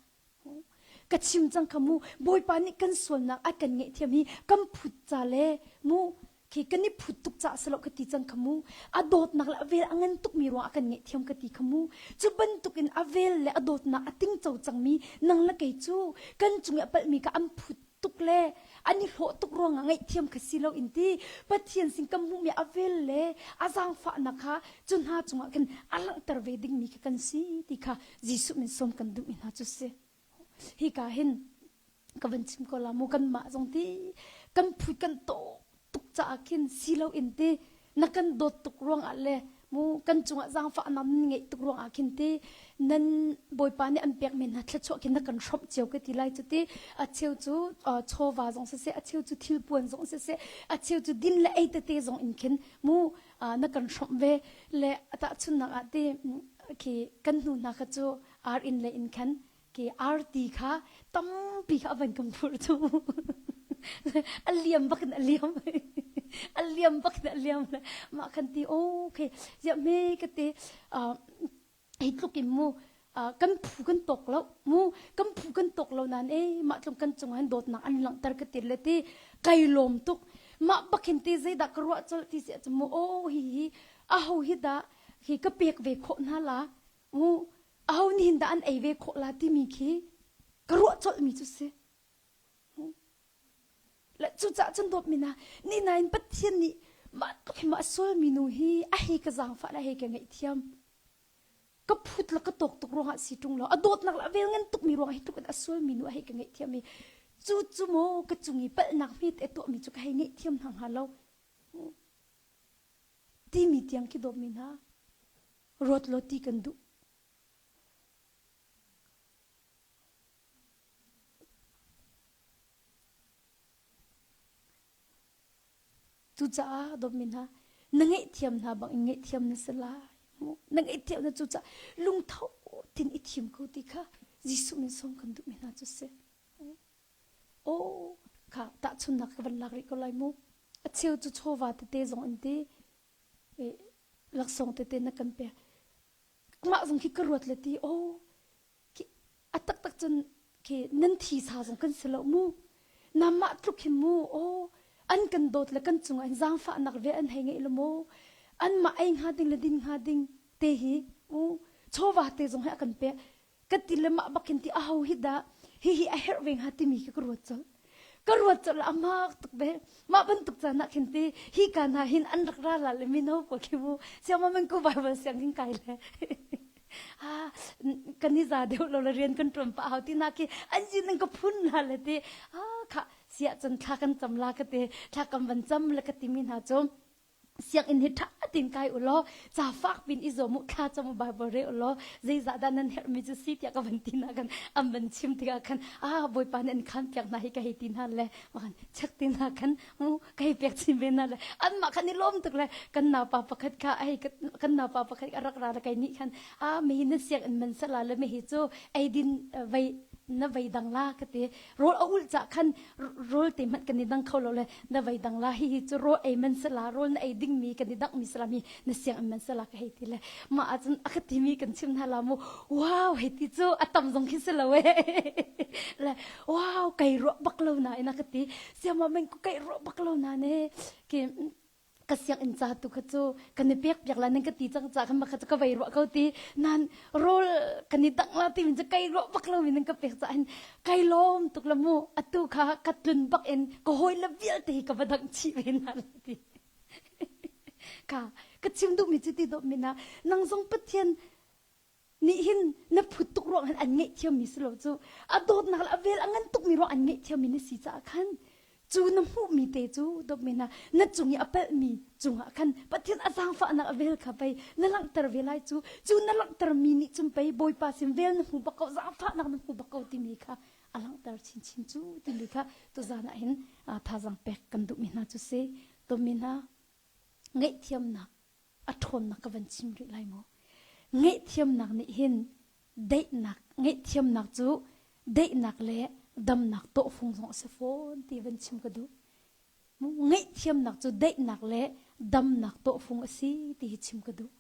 ka chim cang kha mu Bawipa nih kan sualnak a kan ngaihthiam hi kan phut ca le mu khi kan i phut tuk caah si lo ka ti cang kha mu a dawtnak le a vel a ngan tukmi ruangah a kan ngaihthiam ka ti kha mu cu bantukin a vel le a dawtnak a tingco cangmi nang le kei cu kan cung i a palhmi kha an phut tuk le an i hlawh tuk ruangah ngaihthiam kha si lo in ti Pathian sin kan hmuhmi a vel le a zaangfahnak kha cu hna cungah khin a langhter ve dingmi kha kan si ti kha Jesuh min sawm kan duhmi hna cu si hika hin ka van chim ko la mu kanmah zong ti kan phut kan tawh tuk caah khin si lo in ti na kan dawt tuk ruangah le mu kan cungah zaangfah nan ngeih tuk ruangah khin ti nan bawipa nih an pek men hna thluachuah khin na kan hrawmh cio ka ti lai cu ti a cheu cu chawva zong siseh a cheu cu thilpuan zong siseh a cheu cu din le ei tete zong in khin mu na kan hrawmh ve le tahchunnak ah ti khi kan hnu hna kha cu ar in le in khan ke arti kha tampi kha a van kan phurh cu a liam bak in a liam a liam bak in a liam le mah khan ti okay ziah me ka te hi tluk in mu kan phu kan tok lo mu kan phu kan tok lo nan e mah tlung kan cung han dawtnak an langhter ka ti le ti kai lawm tuk mah bakin ti zeidah ka ruah colh ti si cu mu o hi hi a ho hi dah hi ka pek ve khawh hna la mu aho nih hin dah an ei ve khawh la timi khi ka ruah colhmi cu si. Le cucaah cun dawtmi hna, ni nain Pathian nih mah tluk hi mah sualmi nu hi a hei ka zaangfah le a hei ka ngaihthiam. Ka phut le ka tawk tuk ruangah si ṭung lo, a dawtnak le a vel ngan tukmi ruangah hi tluk in a sualmi nu a hei ka ngaihthiam i cu cu maw ka cung i palhnak hmete tuahmi cu ka hei ngaihthiam hna hnga lo. Timi tiang khi dawtmi hna, ruat law ti kan duh. Cucaah dawtmi hna, na ngaihthiam hna bang in ngaihthiam na si lai. Na ngaihthiam na cucaah lungtho tin i thim ko ti kha Jesuh min sawm kan duhmi hna cu si. Aw, kha tahchunnak ka van lak rih ko lai mu. A cheu cu chawva tete zong in ti, laksawng tete na kan pek. Mah zong khi ka ruat le ti, aw, a taktak cun khi nan thi sa zong kan si lo mu. Namah tluk hin mu, aw, an kan dawt le kan cungah hin zaangfahnak ve an hei ngeih lo mu. Anmah ei hnga ding le din hnga ding te hi, u, chawva te zong hi a kan pek. Ka ti le mah bak hin ti aho hi dah hihi a herh ve hnga timi khi ka ruat colh. Ka ruat colh a mak tuk ve. Mah bantuk caan ah khin ti hi ka hna hin an rak ra la le mino pawl khi mu siangma man ku Bible siang hin kai le ah kan i za deuh lo le rian kan ṭuan pah hau ti na khi an sin in ka phun hna le ti ah kha siah cun thla kan cam la ka ti thla kan van cam le ka timi hna cu sianginn hi ṭha tein kai u law ca fak pin i zuam u thla cam u Bible re u law zeizah dah nan herhmi cu si tiah ka van ti hna kan an van chim tikah khan ah Bawipa nih an khan piak hna hi ka hei ti hna le makan check ti hna khan mu ka hei pek chin ve hna le anmah khan i lawm tuk le kan naupa pakhat kha ai kan naupa pakhat a rak ra le kai nih khan ah mihi na sianginn man sala le mihi cu eidin vei na vei dang la ka ti rawl a ulh cah khan rawl te hmanh kan i dang kho lo le na vei dang la hihi cu rawl ei man sala rawl na ei ding mi kan i dangh mi sala mi na siang in man sala ka hei ti le mah ahcun a ka ti mi kan chim hna la mu wow hei ti cu a tam zong khi si lo e le wow kai ruah bak lo na ina ka ti siama men ku kai ruah bak lo na ne ki ka sianginn ca tu kha cu kan i pek piak la nan ka ti cang ca khan makha cu ka vei ruah ko ti nan rawl kan i dang la ti min cu kai ruah bak lo mi nan ka pek ca hin kai lawm tuk la mu atu kha ka tlun bak in ka hawi le vialte hi ka va dang chih ve na la ti ka ka chim duh mi cu ti dawh mi na nang zong Pathian nih hin na phut tuk ruang hin an ngaihthiammi si lo cu a dawtnak le a vel a ngan tukmi ruang an ngaihthiammi na si caah khan cu na hmuhmi te cu dawtmi hna na cung i a palhmi cungah khan Pathian a zaangfahnak a vel kha pei na langhter ve lai cu cu na langhtermi nih cun pei Bawipa sin vel na hmu bak ko zaangfahnak na hmu bak ko timi kha a langhter chinchin cu timi kha tuzan ah hin thazaang pek kan duhmi hna cu si dawtmi hna ngaihthiamnak a ṭhawnnak ka van chim rih lai maw? Ngaihthiamnak nih hin daihnak, ngaihthiamnak cu daihnak le damnak tawhfung zong a si fawn ti van chim ka duh. Ngaihthiamnak cu daihnak le damnak tawhfung a si ti hi chim ka duh.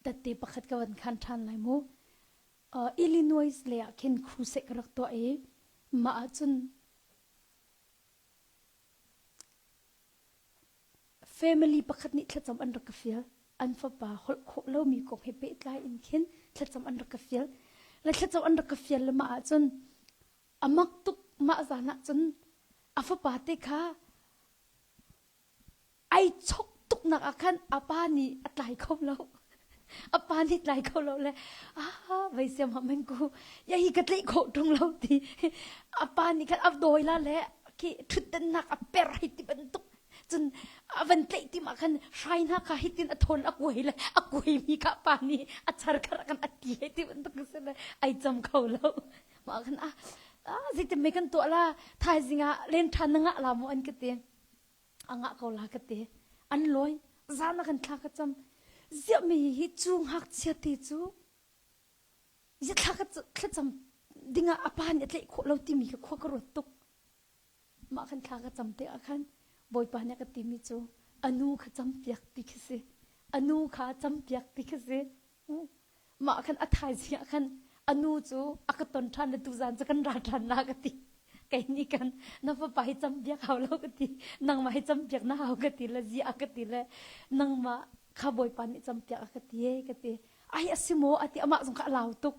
Tette pakhat ka van khan ṭhan lai mu. Uh, Illinois le ah khin crusade ka rak tuah i mah ahcun Family pakhat nih thlacam an rak ka fial. An fapa holh khawh lomi kong he pehtlai in khin thlacam an rak ka fial. Le thlacam an rak ka fial le mah ahcun a mak tuk mah zan ahcun a fapa te kha ai chok tuknak ah khan a pa nih a tlai kho lo. A pa nih tlai kho lo le ah vei siam ha men ku ya hi ka tlaih khawh ṭung lo ti a pa nih khan a dawi la le khi ṭhutdennak a per hei ti bantuk cun a van tlaih tim ah khan hrai hna kha hitin a thawn a kuai le a kuai mi kha pa nih a char khar kan a ti hei ti bantuk si le ai cam kho lo mah khan ah ah zeitin mei kan tuah la thaizing ah len ṭhan na ngah la mu an ka ti a ngah ko la ka ti an lawi zan a kan thla ka cam ziah mi hi cu ngakchia te cu zia thla ka thlacam dingah a pa nih a tlaih khawh lo timi ka khua ka ruat tuk mah khan thla ka cam te ah khan bawipa nih a ka timi cu anu kha campiak ti khi si anu kha campiak ti khi si Mah khan a thaizing ah khan a nu cu a ka ton ṭhan le tuzaan cu kan ra ṭhan la ka ti. Kei nih kan na fapa hi campiak hau lo ka ti. Nangmah hi campiak na hau ka ti le ziah ka ti le nangmah kha Bawipa nih campiak a ka ti e ka ti. Ai a si maw a ti amah zong kha a lau tuk.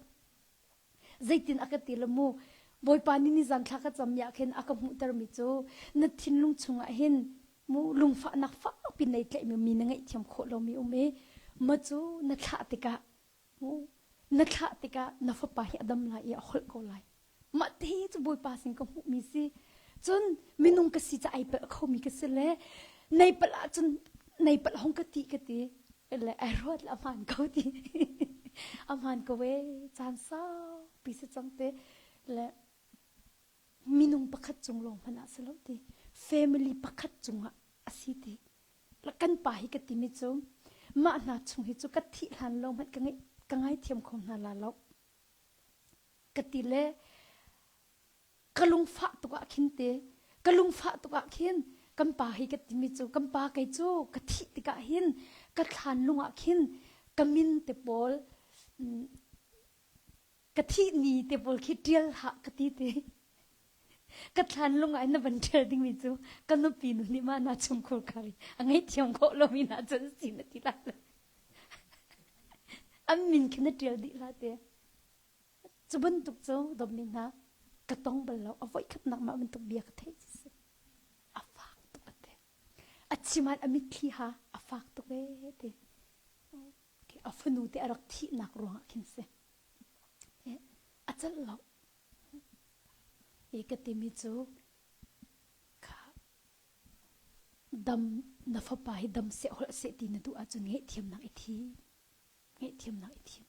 Zeitin a ka ti le mu Bawipa nih nizan thla ka cam mi ah khin a ka hmuhtermi cu na thinlung chungah hin mu lungfahnak fakpi nei tlaihmi mi na ngaihthiam khawh lomi um i ma cu na thlah tikah mu na thlah tikah na fapa hi a dam lai i a holh ko lai mah te cu bawipa sin ka hmuhmi si cun minung ka si ca ai palh khomi ka si le nei palh ahcun nei palh hong ka ti ka ti le ai ruat le a hmaan ko ti a hmaan ko e caan saupi si cang te le minung pakhat cung lawng hmanh ah si lo ti family pakhat cungah a si ti la kan pa hi ka timi cu mah hna chung hi cu ka thih hlan lo hmanh ka ngai ka ngaithiam kho hna la lo ka ti le ka lungfah tuk ah khin te ka lungfah tuk ah khin kan pa hi ka timi cu kan pa kei cu ka thih tikah hin ka thlan lung ah khin ka min te pawl ka thih ni te pawl khi ṭial hlah ka ti ti. Ka thlan lung ah na van ṭial dingmi cu ka nupi nu nih mah na chungkhur khar i a ngaihthiam khawh lomi na cun si na ti lai lo. An min khi na ṭial dih la te. Cu bantuk cu dawtmi hna ka tong bal lo. A voikhatnak mah bantuk bia ka theih ci si. A fak tuk a ti. A chim ah a mitthli ha a fak tuk ee ti. A fanu te a rak thihnak ruangah khin si. A celh lo. I ka timi cu kha dam na fapa hi dam seh holh seh ti na duh ahcun ngaihthiamnak i thim. Ngaihthiamnak i thim.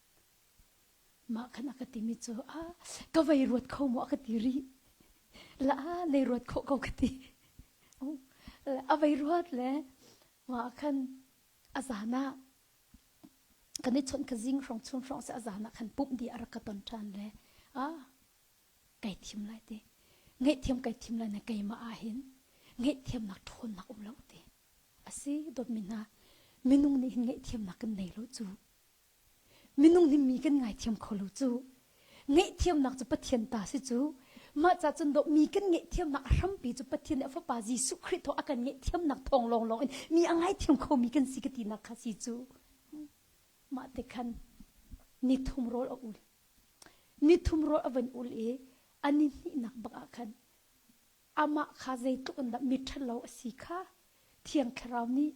Mah khan a ka timi cu ah ka vei ruat kho maw a ka ti rih. La nei ruat khawh ko ka ti. A vei ruat le mah khan a zan ah kan i chawnh ka zing hrawng chun hrawng se a zan ah khan pumh di a rak ka ton ṭhan le ah kai thim lai ti ngaihthiam kai thim lai na keimah ah hin ngaihthiamnak ṭhawnnak um lo ti asi dawtmi hna minung nih hin ngaihthiamnak kan nei lo cu Minung nih mi kan ngaithiam kho lo cu. Ngaihthiamnak cu Pathian ta si cu. Mah ca cun dawh mi kan ngaihthiamnak a hrampi cu Pathian nih a Fapa Jesuh Khrih thawng a kan ngaihthiamnak thawng lawnglawng in mi a ngaithiam khomi kan si ka tinak kha si cu. Mah te khan nithum rawl a ul. Nithum rawl a van ul i a ni hnihnak bak ah khan amah kha zeitluk in dah mi ṭhalo a si kha Thiang Thlarau nih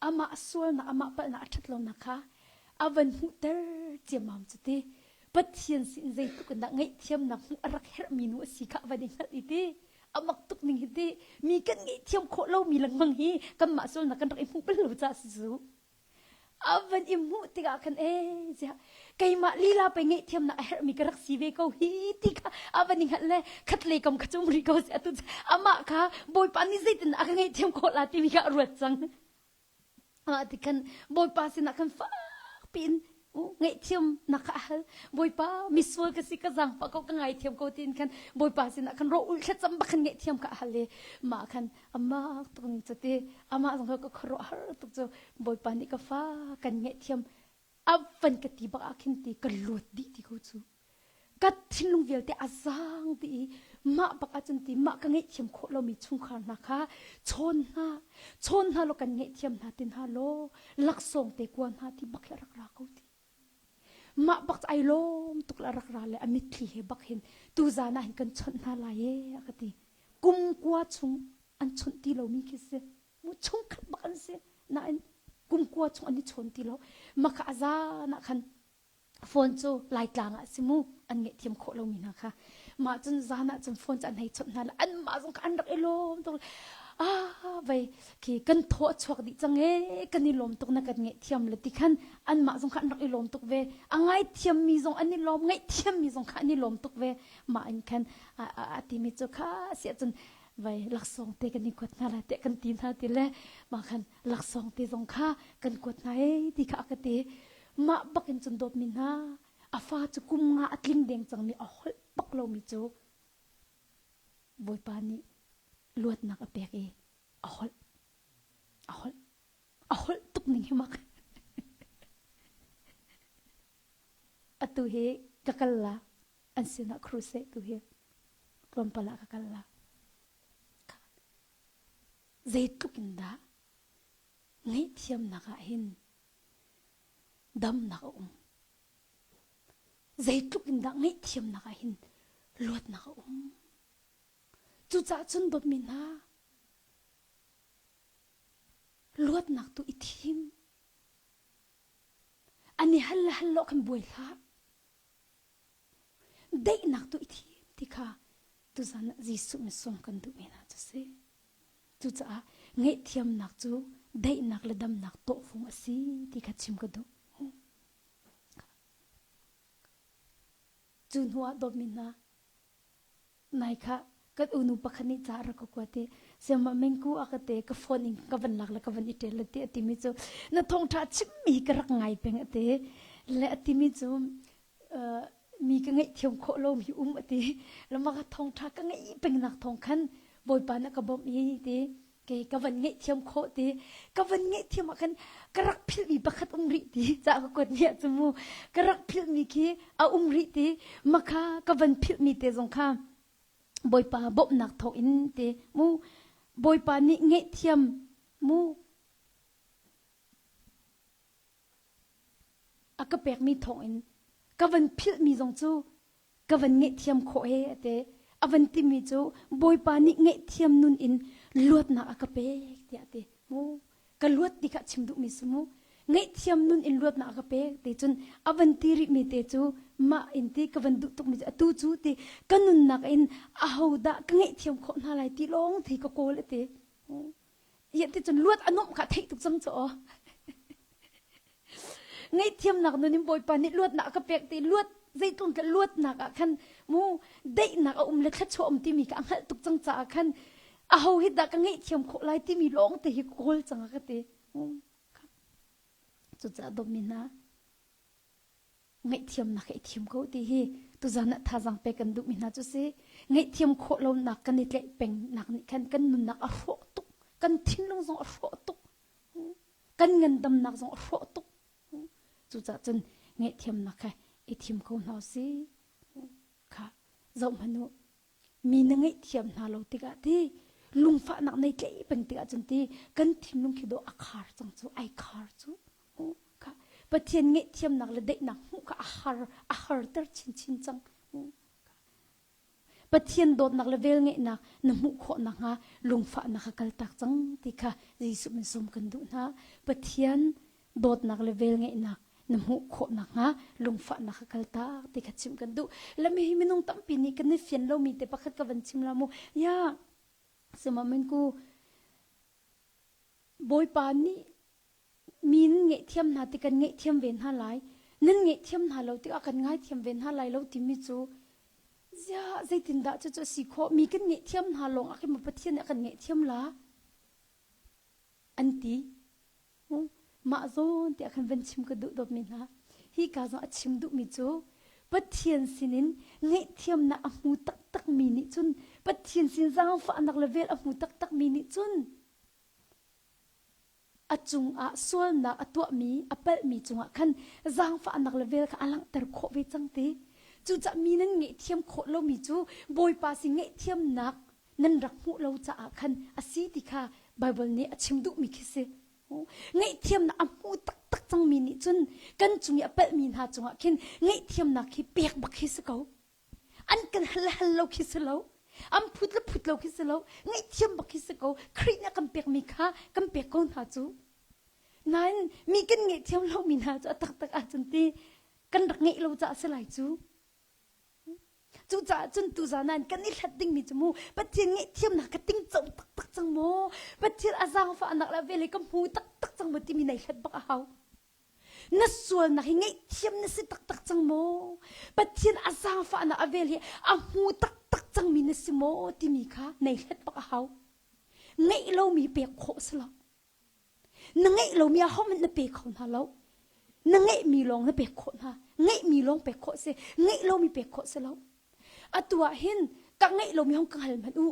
amah sualnak amah palhnak a ṭhat lonak kha a van hmuhter ciammam cu ti Pathian sin zeitluk in dah ngaihthiamnak hmuh a rak herhmi nu a si kha a van i hngalh i ti a mak tuk ning hi ti mi kan ngaihthiam khawh lomi lengmang hi kanmah sualnak kan rak i hmuh bal lo caah si cu a van i hmuh tikah khan ee ziah keimah lila pei ngaihthiamnak a herhmi ka rak si ve ko hi ti kha a van i hngalh le khat lei kam kha cu um rih ko si atu amah kha bawipa nih zeitin a ka ngaihthiam khawh la timi kha a ruat cang ah ti khan bawipa sinah khan fak piin. Ngaihthiam nak kha a hal. Bawipa misual ka si ka zaangfah ko ka ngaithiam ko tiin khan Bawipa sinah khan ro ulh thlacam bak khan ngaihthiam kha a hal i mah khan amah tuk ning cu ti amah zong ka khuaruah har tuk cu Bawipa nih ka fa kan ngaihthiam a van ka ti bak ah khin ti ka luat dih ti ko cu. Ka thinlung vialte a zaang dih i mah bak ahcun ti mah ka ngaihthiam khawh lomi chungkhar hna kha chawn hna chawn hna law kan ngaihthiam hna ti hna law laksawng te kua hna ti bak hi a rak ra ko ti. Mah bak cu ai lawm tuk le a rak ra le a mitthli he bak hin tuzaan ah hin kan chawnh hna lai e a ka ti. Kum kua chung an chawnh ti lomi khi si. Mu chungkhat bak an si. Nain kum kua chung an i chawn ti lo. Mah kha a zaan ah khan phone cu Laitlang ah si mu an ngaihthiam khawh lomi hna kha mah cun zan ah cun phone cu an hei chawnh hna le anmah zong kha an rak i lawm tuk ah vei khi kan thaw a chuak dih cang ee kan i lawm tuk na kan ngaihthiam le ti khan anmah zong kha an rak i lawm tuk ve a ngaithiam mi zong an i lawm ngaihthiam mi zong kha an i lawm tuk ve mah in khan a timi cu kha siah cun vai laksawng te kan i kuat hna lai te kan ti hna ti le mah khan laksawng te zong kha kan kuat hna ee ti kha a ka ti Mah bak in cun dawtmi hna, a fa cu kum nga a tling deng cangmi a holh bak lomi cu Bawipa nih luatnak a pek i a holh. A holh. A holh tuk ning hi mak. Atu hi ka kal la an sinah crusade tu hi tlawmpal ah ka kal la. Zeitluk in dah ngaihthiamnak ah hin damnak a um. Zeitluk in dah ngaihthiamnak ah hin luatnak a um. Cucaah cun dawtmi hna, luatnak tu i thim. An i hal le hal lo khan buai hlah. Daihnak tu i thim ti kha tuzan ah Jesuh misung kan duhmi hna cu si. Cucaah ngaihthiamnak cu daihnak le damnak tawhfung a si ti kha chim ka duh. Cu hnu ah dawtmi hna, nai kha kan unu pakhat nih ca a rak ka kuat i siamah mengku a ka te ka phone in ka van lak le ka van i ṭel le ti a timi cu na thawngṭha chimmi ka rak ngai peng a ti le a timi cu mi ka ngaihthiam khawh lomi um a ti lama ka thawngṭha ka ngeih pengnak thawng khan Bawipa na ka bawmh i ti kei ka van ngaihthiam khawh ti ka van ngaihthiam ah khan ka rak philhmi pakhat um rih ti ca ka kuat mi ah cu mu ka rak philhmi khi a um rih ti makha ka van philhmi te zong kha Bawipa bawmhnak thawng in ti mu Bawipa nih ngaihthiam mu A ka pekmi thawngin ka van philhmi zong cu ka van ngaihthiam khawh he a ti. A van timi cu Bawipa nih ngaihthiam nun in luatnak a ka pek tiah a ti. Mu ka luat ti kha chim duhmi si mu. Ngaihthiam nun in luatnak a ka pek ti cun a van ti rihmi te cu mah in ti ka van duh tukmi cu atu cu ti ka nunnak in ahodah ka ngaihthiam khawh hna lai ti lawng thi ka kawl a ti. Ti cun luat a nuamh kha theih tuk cang cu aw. Ngaihthiamnak nun in Bawipa nih luatnak a ka pek ti luat zeitlung ka luatnak ah khan mu daihnak a um le thluachuah um timi kha a hngalh tuk cang caah khan aho hi dah ka ngaihthiam khawh lai timi lawng te hi kawl cang a ka ti. Cucaah dawtmi hna ngaihthiamnak hi i thim ko ti hi tuzan ah thazaang pek kan duhmi hna cu si ngaihthiam khawh lonak kan i tlaih pengnak nih khan kan nunnak a hrawh tuk kan thinlung zong a hrawh tuk kan ngandamnak zong a hrawh tuk cucaah cun ngaihthiamnak kha i thim ko hna si kha zoh hmanh u mi na ngaihthiam hna lo tikah ti lungfahnak nei tlaih peng tikah cun ti kan thinlung khi dawh a khar cang cu ai khar cu kha Pathian ngaihthiamnak le daihnak hmuh kha a har a harter chinchin cang. Pathian dawtnak le velngeihnak na hmuh khawh nakhnga lungfahnak kha kaltak cang ti kha Jesuh min sawm kan duh hna. Pathian dawtnak le velngeihnak na hmuh khawh nakhnga lungfahnak kha kaltak ti kha chim kan duh. Lami hi minung tampi nih kan i fian lomi te pakhat ka van chim la mu. Ya, sima ku Bawipa nih mi nan ngaihthiam hna ti kan ngaihthiam ve hna lai nan ngaihthiam hna lo tikah kan ngaithiam ve hna lai lo timi cu ziah zeitindah cucu a si khawh mi kan ngaihthiam hna lawng ah khin Pathian nih a kan ngaihthiam la an ti mah zawn tiah khan van chim ka duh dawtmi hna hi. Hi ka zong a chim duhmi cu Pathian sinin ngaihthiamnak a hmu taktakmi nih cun Pathian sin zaangfahnak le vel a hmu taktakmi nih cun a cungah sualnak a tuahmi a palhmi cungah khan zaangfahnak le vel kha a langhter khawh ve cang ti. Cucaah mi nan ngaihthiam khawh lomi cu Bawipa sin ngaihthiamnak nan rak hmuh lo caah khan a si ti kha Baibal nih a chim duhmi khi si. Ngaihthiamnak a hmu taktak cangmi nih cun kan cung i a palhmi hna cungah khin ngaihthiamnak khi pek bak khi si ko. An kan hal le hal lo khi si lo. An phut le phut lo khi si lo. Ngaihthiam bak khi si ko. Khrih nih a kan pekmi kha kan pek ko hna cu. Nain mi kan ngaihthiam lomi hna cu a taktak ahcun ti kan rak ngeih lo caah si lai cu. Cucaah cun tuzan ah kan i hlat dingmi cu mu Pathian ngaihthiamnak ka tingco taktak cang maw? Pathian a zaangfahnak le vel hi ka hmu taktak cang maw timi nei hlat bak a hau. Na sualnak hi ngaihthiam na si taktak cang maw? Pathian a zaangfahnak a vel hi a hmu taktak cangmi na si maw timi kha nei hlat bak a hau. Ngeih lomi pek khawh si lo. Na ngeih lomi ahohmanh na pe kho hna lo. Na ngeihmi lawng na pek khawh hna. Ngeihmi lawng pek khawh si. Ngeih lomi pek khawh si lo. Atu ah hin ka ngeih lomi hong ka hal hmanh u.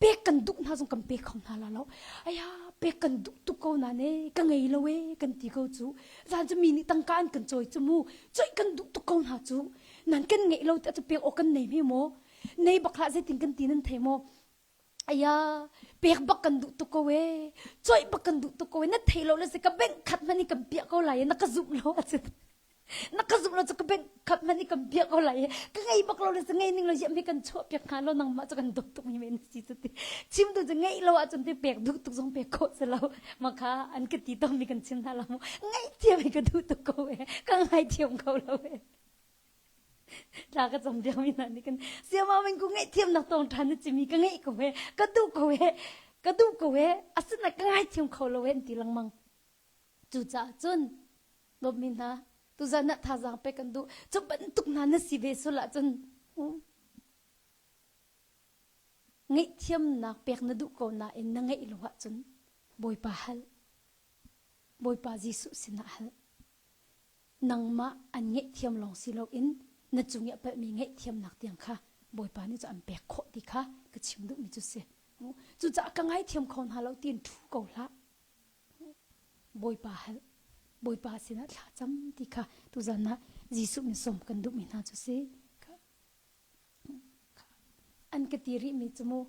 Pek kan duh hna zong kan pe kho hna la lo. Aya pek kan duh tuk ko na ne ka ngei lo e kan ti ko cu. Zan cu mi nih tangka an kan cawi cu mu. Coih kan duh tuk ko hna cu. Nan kan ngeih lo te cu pek awk kan nei hme maw? Nei bak hlah zeitin kan ti nan thei maw? Aya pek bak kan duh tuk ko e coih bak kan duh tuk ko e na thei lo le si ka bank khat hmanh i kan piah ko lai e na ka zumh lo ahcun na ka zumh lo cu ka bank khat hmanh i kan piah ko lai e ka ngei bak lo le si ngei ning lo ziam hi kan chuah piak hnga lo nangmah cu kan dawt tuk mi men si cu ti chim tu cu ngeih lo ahcun ti pek duh tuk zong pek khawh si lo ma kha an ka ti tom mi kan chim hna lo mu ngaih thiam hi ka duh tuk ko e ka ngai thiam ko lo e Tla ka cam piakmi hna nih kan siama men ku ngaihthiamnak tawng ṭhan na cimi ka ngeih ko he ka duh ko he ka duh ko he asina ka ngaithiam kho lo he an ti lengmang. Cucaah cun dawtmi hna tuzan ah thazaang pek kan duh cu bantuk hna na si ve sul ahcun ngaihthiamnak pek na duh ko nain na ngeih lo ahcun Bawipa hal Bawipa Jesuh sinah hal nangmah an ngaihthiam lawng si loin na cung i a palhmi ngaihthiamnak tiang kha Bawipa nih cu an pek khawh ti kha ka chim duhmi cu si. Cucaah ka ngaithiam kho hna lo tiin ṭhu ko hlah. Bawipa hal, Bawipa sinah thla cam ti kha tuzan ah Jesuh min sawm kan duhmi hna cu si. An ka ti rihmi cu mu,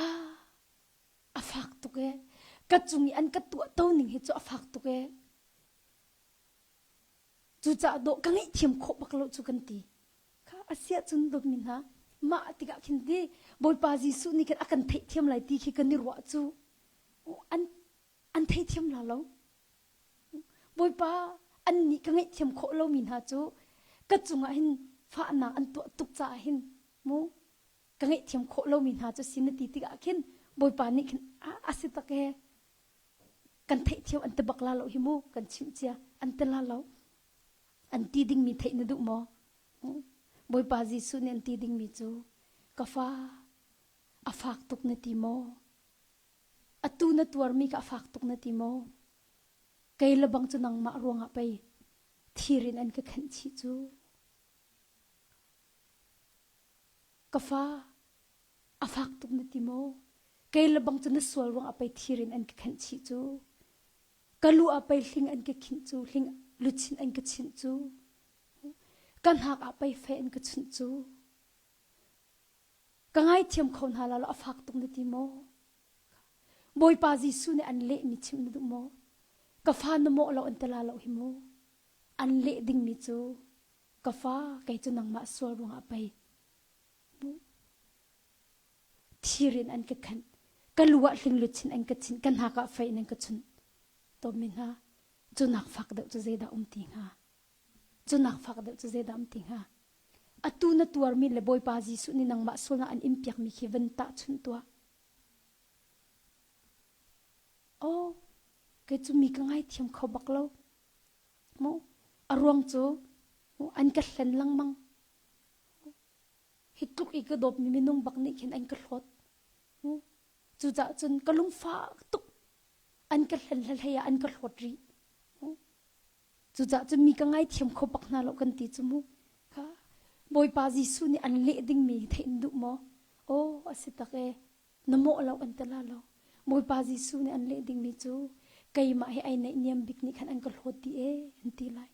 ah, a fak tuk ee. Ka cung i an ka tuah to ning hi cu a fak tuk ee. Cucaah dawh ka ngaihthiam khawh bak lo cu kan ti. Kha a si ahcun dawtmi hna, mah tikah khin ti Bawipa Jesuh nih khin a kan theihthiam lai ti khi kan i ruah cu an an theithiam la lo. Bawipa annih ka ngaihthiam khawh lomi hna cu ka cungah hin fahnak an tuah tuk caah hin mu ka ngaihthiam khawh lomi hna cu si na ti tikah khin Bawipa nih khin a si tak ee kan theihthiam an ti bak la lo hi mu kan chimh cia an ti la lo an ti dingmi theih na duh maw Bawipa Jesuh nih an ti dingmi cu ka fa a fak tuk na ti maw atu na tuarmi kha a fak tuk na ti maw kei le bang cu nangmah ruangah pei thir in an ka khenh chih cu ka fa A fak tuk na ti maw? Kei le bang cu na sual ruang ah pei thir in an ka khenh chih cu. Ka lu ah pei hling an ka khinh cu, hling luchin an ka chinh cu. Ka hnak ah pei fei an ka chunh cu. Ka ngaithiam kho hna la lo a fak tuk na ti maw? Bawipa Jesuh nih an lehmi chimh na duh maw? Ka fa na mawh lo an ti la lo hi mu. An leh dingmi cu ka fa kei cu nangmah sual ruangah pei Thir in an ka khenh. Ka lu ah hlingluchin an ka chinh. Ka hnak ah fei in an ka chunh. Tawmi hna, cu nak fak deuh cu zeidah um ti hnga? Cu nak fak deuh cu zeidah um ti hnga? Atu na tuarmi le Bawipa Jesuh nih nangmah sualnak an in piakmi khi van tahchunh tuah. Oh, kei cu mi ka ngaithiam kho bak lo. Mu, a ruang cu an ka hlen lengmang. Hi tluk i ka dawtmi minung bak nih khin an ka hlawt. Cucaah cun ka lungfak tuk. An ka hlen hlei ah an ka hlawt rih. Cucaah cun mi ka ngaithiam kho bak hna lo kan ti cu mu. Kha Bawipa Jesuh nih an leh dingmi theih in duh maw? Aw a si tak e. Na mawh lo an ti la lo. Bawipa Jesuh nih an leh dingmi cu keimah hi ai naihniam bik nih khan an ka hlawt dih e an ti lai.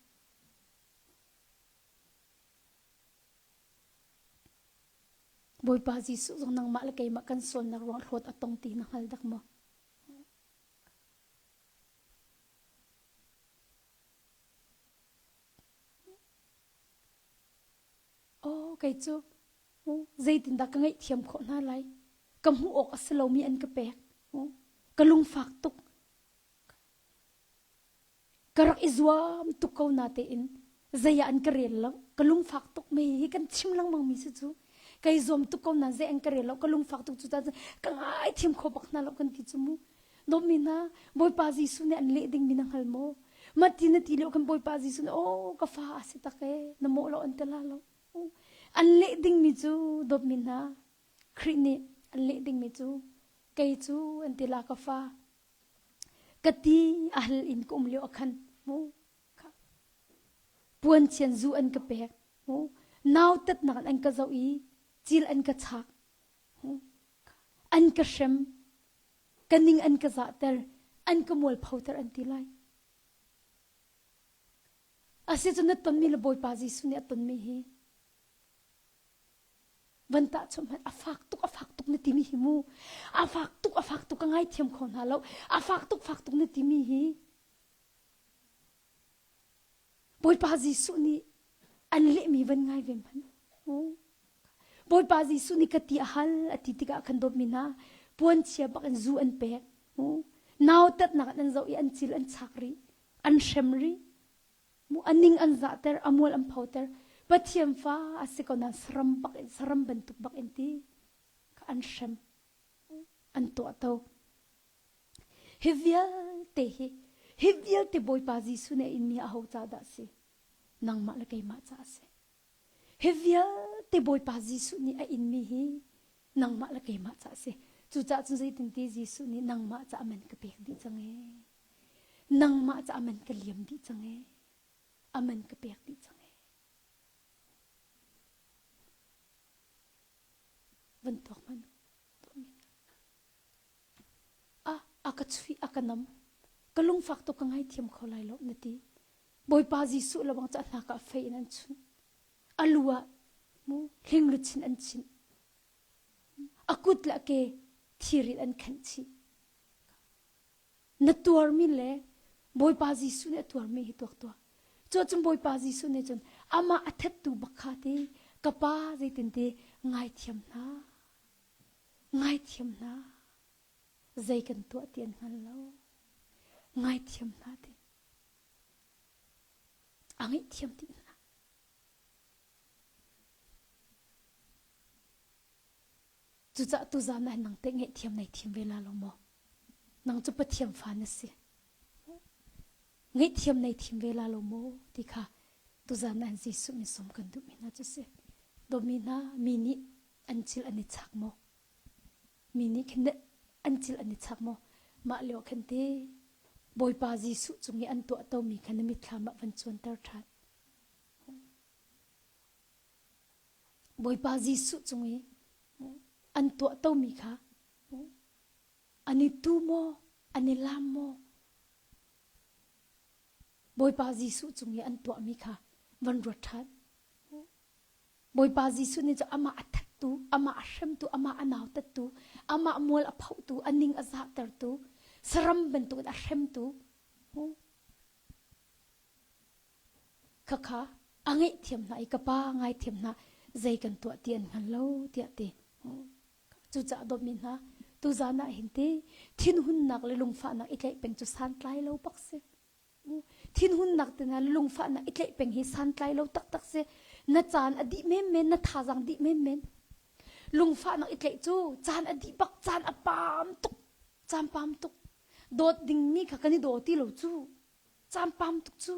Bawipa Jesuh zong nangmah le keimah kan sualnak ruang hlawt a tong ti na hngal dak maw? Aw kei cu zeitindah ka ngaihthiam khawh hna lai? Ka hmuh awk a si lomi an ka pek. Ka lungfak tuk. Ka rak i zuam tuk ko natein zei ah an ka rel lo. Ka lungfak tuk mei hi kan chim lengmang mi si cu. Kai zuam tuk ko nain zei an ka rel lo. Ka lungfak tuk cu ka ngaithiam kho bak hna lo kan ti cu mu. Dawtmi hna, Bawipa Jesuh nih an leh dingmi na hngal maw? Mati na ti lio khan Bawipa Jesuh nih, "Aw, ka fa a si tak e, na mawh lo an ti la lo." An leh dingmi cu dawtmi hna, Khrih nih an leh dingmi cu, kei cu an ti la ka fa. Ka ti a hal in ka um lio ah khan mu puanchian zu an ka pek mu nautatnak in an ka zoh i cil an ka chak an ka hrem ka ning an ka zahter an ka mualphoter an ti lai asi cu na tonmi le Bawipa Jesuh nih a tonmi hi van tahchunh hmanh a fak tuk a fak tuk na timi hi mu a fak tuk a fak tuk ka ngaithiam kho hna lo a fak tuk fak tuk na timi hi Bawipa Jesuh nih an lehmi van ngai ve hmanh. Bawipa Jesuh nih ka ti a hal a ti tikah khan dawtmi hna puanchia bak in zu an pek. Nautatnak in an zoh i an cil an chak rih, an hrem rih. Mu a ning an zahter, a mual an photer. Pathian fa a si ko nain saram bak in saram bantuk bak in ti an hrem an tuahto. Hi vialte hi hi vialte Bawipa Jesuh nih a inmi aho ca dah a si? Nangmah le keimah ca a si. Hi vialte Bawipa Jesuh nih a inmi hi nangmah le keimah ca a si. Cucaah cun zeitinti Jesuh nih nangmah ca man ka pek dih cang ee. Nangmah ca man ka liam dih cang ee. A man ka pek dih cang ee. Van tuak hmanh. A, a ka chuih, a ka nam. Ka lungfak tuk ka ngaithiam kho lai lo na ti. Bawipa Jesuh lawng cu a hnak ah fei in an chunh. A lu ah mu hlingluchin an chinh. A kut le a ke thir in an khenh chih. Na tuarmi le Bawipa Jesuh nih a tuarmi hi tuak tuah. Cu cun Bawipa Jesuh nih cun amah a thattu bak kha ti ka pa zeitin ti ngaithiam hna. Ngaithiam hna. Zei kan tuah ti an hngal lo. Ngaithiam hna ti. A ngaihthiam ti hna. Cucaah tuzaan ah nang teh ngaihthiam nei thiam ve la lo maw? Nang cu Pathian fa na si. Ngaihthiam nei thiam ve la lo maw ti kha tuzaan ah Jesuh min sawm kan duhmi hna cu si. Dawmi hna mi nih an cil an i chak maw? Mi nih khin an cil an i chak maw? Mah lio khan ti Bawipa Jesuh cung i an tuah tomi kha na mitthlam ah van cuanter ṭhan. Bawipa Jesuh cung i an tuah tomi kha an i tu maw, an i lam maw? Bawipa Jesuh cung i an tuahmi kha van ruat ṭhan. Bawipa Jesuh nih cu amah a thattu, amah a hremtu, amah a nautattu, amah mual a phohtu, a ning a zahtertu, saram bantukin a hremtu, Khakha a ngaihthiam hna i ka pa ngaithiam hna zei kan tuah ti an hngal lo tiah ti. Cucaah dawtmi hna tuzan ah hin ti thinhunnak le lungfahnak i tlaih peng cu santlai lo bak si. Thinhunnak te hna lungfahnak i tlaih peng hi santlai lo taktak si. Na caan a dih menmen, na thazaang dih menmen. Lungfahnak i tlaih cu caan a dih bak, caan a paam tuk, caan paam tuk. Dawt dingmi kha kan i daw ti lo cu. Caan pam tuk cu.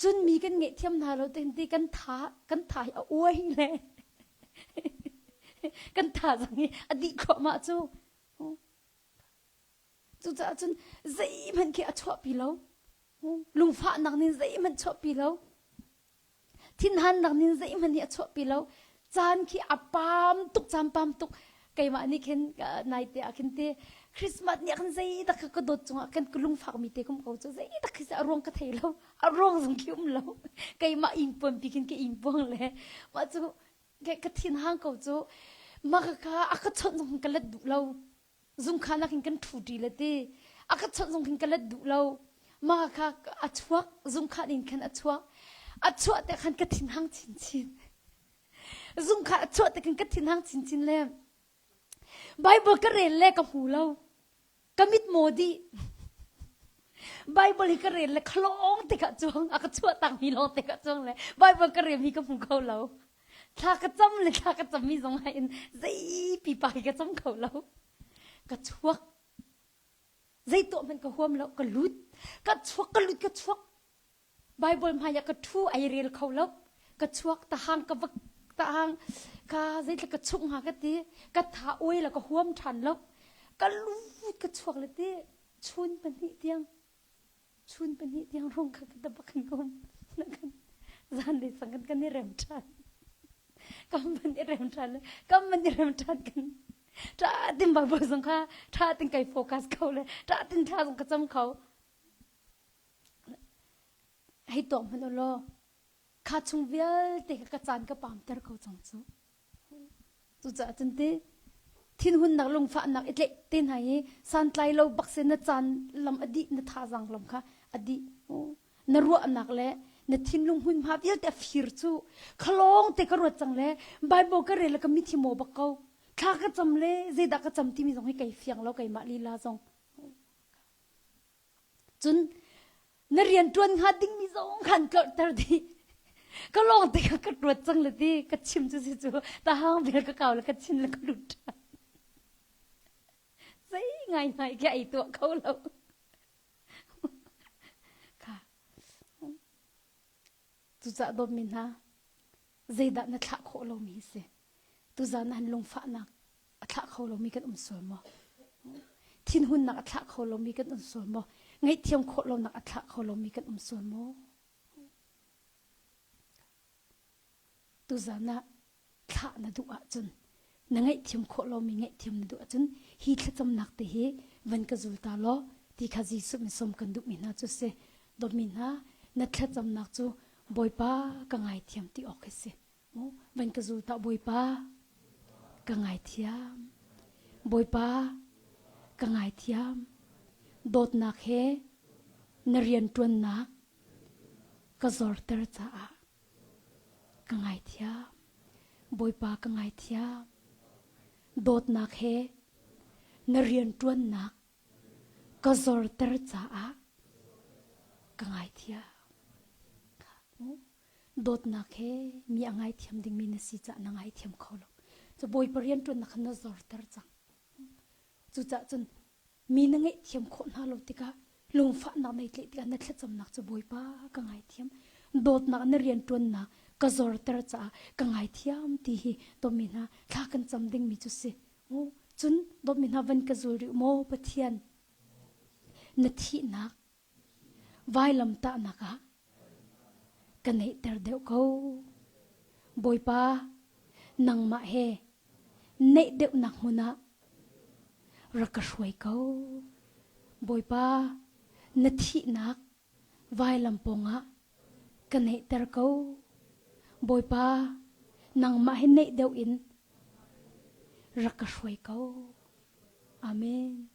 Cun mi kan ngaihthiam hna lo ti kan tha kan tha hi a uai le kan tha zang hi a dih thluahmah cu. Cucaah cun zeihmanh khi a chuahpi lo. Lungfahnak nin zeihmanh chuahpi lo. Thinhannak nin zeihmanh hi a chuahpi lo. Caan khi a pam tuk, caan pam tuk. Keimah nih khin naite ah khin te Christmas ni ah khan zeidak kha ka dawt cungah khan ka lungfak mi te kum ko cu zeidak khi a ruang ka thei lo. A ruang zong khi um lo. Keimah ingpuan pi khin ka ingpuang le mah cu ka thin hang ko cu mah ka a ka chawnh zong ka let duh lo. Zungkhan ah khin kan ṭhu ṭi le ti. A ka chawnh zong khin ka let duh lo. Mah kha a chuak, zungkhan in khan a chuak. A chuah te khan ka thinhang chinchin. Zungkhan a chuah te khan ka thinhang chinchin le Bible ka rel le ka hmu lo. Ka mit maw dih. Bible hi ka rel le khalawng te ka chuang. A ka chuah tak mi lawng te ka chuang le Bible ka rel mi ka hmu kho lo. Thla ka cam le thla ka cam mi zong ah in zei pipa hi ka cam kho lo. Ka chuak. Zei tuah hmanh ka huam lo. Ka lut. Ka chuak, ka lut, ka chuak. Bible hmai ah ka ṭhu ai rel kho lo. Ka chuak tahang ka va tahang ka zeitluk ka chung hnga ka ti. Ka tha oi la ka huam ṭhan lo. Ka lut ka chuak le ti chun pahnih tiang chun pahnih tiang rong kha ka bak kan um kan zan le sang kan kan i rem ṭhan kam man i rem ṭhan le kam man i rem ṭhan kan ṭha tin Bible zong kha ṭha tin kai focus kho le ṭha tin thla zong ka cam kho hei tuak hmanh u law kha chung vialte kha ka caan ka pamter ko cang cu Cucaah cun ti thinhunnak lungfahnak i tlaih te hna hi santlai lo bak si na caan lam a dih na thazaang lam kha a dih. Na ruahnak le na thinlung hmunhma vialte a fir cu khalawng te ka ruat cang le Bible ka rel le ka mithi maw bak ko. Thla ka cam le zeidah ka cam timi zong hi kai fiang lo keimah lila zong. Cun na rian ṭuan hnga dingmi zong khan tlorhter dih. Ka lawng te kha ka ṭuat cang le ti ka chim cu si cu tahang bel ka kau le ka chin le ka lut ṭhan. Zei ngai ngai khi ai tuah kho lo. Kha. Cucaah dawtmi hna, zeidah na thlah khawh lomi hi si? Tuzan ah lungfahnak a thlah kho lomi kan um sual maw? Thinhunnak a thlah kho lomi kan um sual maw? Ngaihthiam khawh lonak a thlah kho lomi kan um sual maw? Tuzan ah thlah na duh ahcun na ngaihthiam khawh lomi ngaihthiam na duh ahcun hi thlacamnak te hi van ka zul ta law ti kha Jesuh min sawm kan duhmi hna cu si. Dawtmi hna, na thlacamnak cu Bawipa ka ngaithiam ti awk hi si. Van ka zul ta Bawipa ka ngaithiam. Bawipa ka ngaithiam. Dawtnak he na rianṭuannak ka zorter caah ka ngaithiam. Bawipa ka ngaithiam. Dawtnak he na rianṭuannak ka zorter caah ka ngaithiam. Dawtnak he mi a ngaithiam dingmi na si caah na ngaithiam kho lo. Cu Bawipa rianṭuannak kha na zorter cang. Cucaah cun mi na ngaihthiam khawh hna lo tikah lungfahnak nei tlaih tikah na thlacamnak cu Bawipa ka ngaithiam. Dawtnak na rianṭuannak ka zorter caah ka ngaithiam ti hi dawtmi hna thla kan cam dingmi cu si. Cun dawtmi hna van ka zul rih maw Pathian na thihnak Vailamtahnak ah ka neihter deuh ko. Bawipa, nangmah he neih deuhnak hmun ah rak ka hruai ko. Bawipa, na thihnak vailam pawngah ka neihter ko. Bawipa, nangmah he neih deuh in rak ka hruai ko. Amen.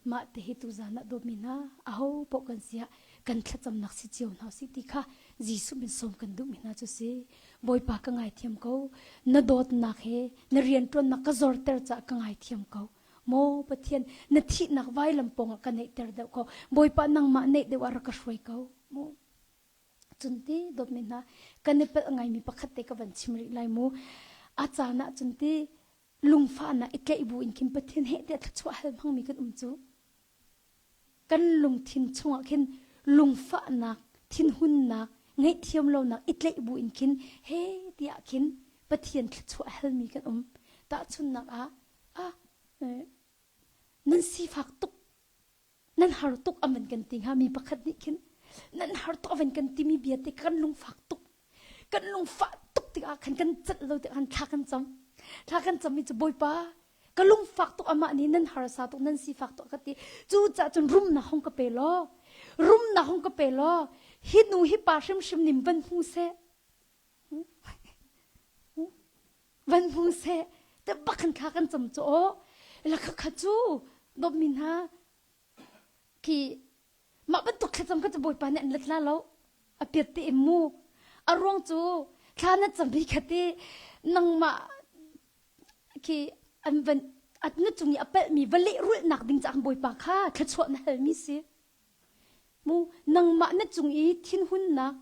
Mah te hi tuzan ah dawtmi hna aho paoh kan si ah kan thlacamnak si cio hna si ti kha Jesuh min sawm kan duhmi hna cu si. Bawipa ka ngaithiam ko. Na dawtnak he na rianṭuannak ka zorter caah ka ngaithiam ko. Maw Pathian na thihnak vailam pawngah ka neihter deuh ko. Bawipa nangmah neih deuh ah rak ka hruai ko. Mu. Cun ti dawtmi hna kan i palh ngaimi pakhat te ka van chim rih lai mu. A caan ah cun ti lungfahnak i tlaih bu in khin Pathian heh tiah thluachuah hal hmangmi kan um cu kan lungthin chungah khin lungfahnak thinhunnak ngaihthiam lonak i tlaih bu in khin he tiah khin Pathian thluachuah halmi kan um tahchunnak ah ah nan sifak tuk nan har tuk aman kan ti hnga mi pakhat nih khin. Nan har tuk a van kan timi bia te kan lungfak tuk. Kan lungfah tuk tikah khan kan celh lo tikah khan thla kan cam. Thla kan cammi cu Bawipa ka lungfak tuk amah nih nan harsa tuk nan sifak tuk ka ti. Cu cah cun rumnak hong ka pe law rumnak hong ka pe law hi nu hi pa hrimhrim nim van hmu seh. Van hmu seh te bak khan thla kan cam cu aw. La kha kha cu dawtmi hna khi mah bantuk thlacam kha cu Bawipa nih an let la lo a piat te in mu a ruang cu thla na cam hi kha ti nangmah khi an van na cung i a pelhmi va lehrulhnak ding caah Bawipa kha thluachuah na halmi si Mu nangmah na cung i thinhunnak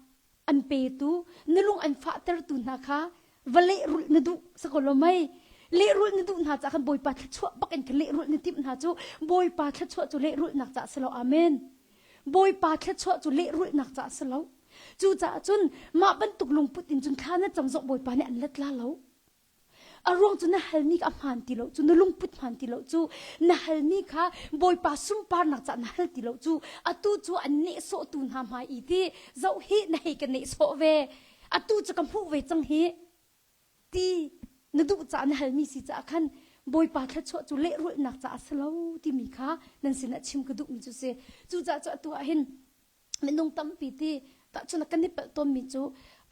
an petu na lung an fahtertu hna kha va lehrulh na duh sako lo mei lehrulh na duh hna caah khan Bawipa thluachuah bak in khan lehrulh na timh hna cu Bawipa thluachuah cu lehrulhnak caah si lo amen Bawipa thluachuah cu lehrulhnak caah si lo cucaah cun mah bantuk lungput in cun thla na cam zong Bawipa nih an let la lo A ruang cu na halmi kha a hmaan ti lo cu na lungput hmaan ti lo cu na halmi kha Bawipa sunparnak caah na hal ti lo cu atu cu an nehsawhtu hna hmai i ti zoh hi na hei ka nehsawh ve atu cu ka hmuh ve cang hi ti na duh caah na halmi si caah khan Bawipa thluachuah cu lehrulhnak caah a si lo timi kha nan sinah chim ka duhmi cu si cucaah cu atu ah hin minung tampi ti tahchun kan i palh tawnmi cu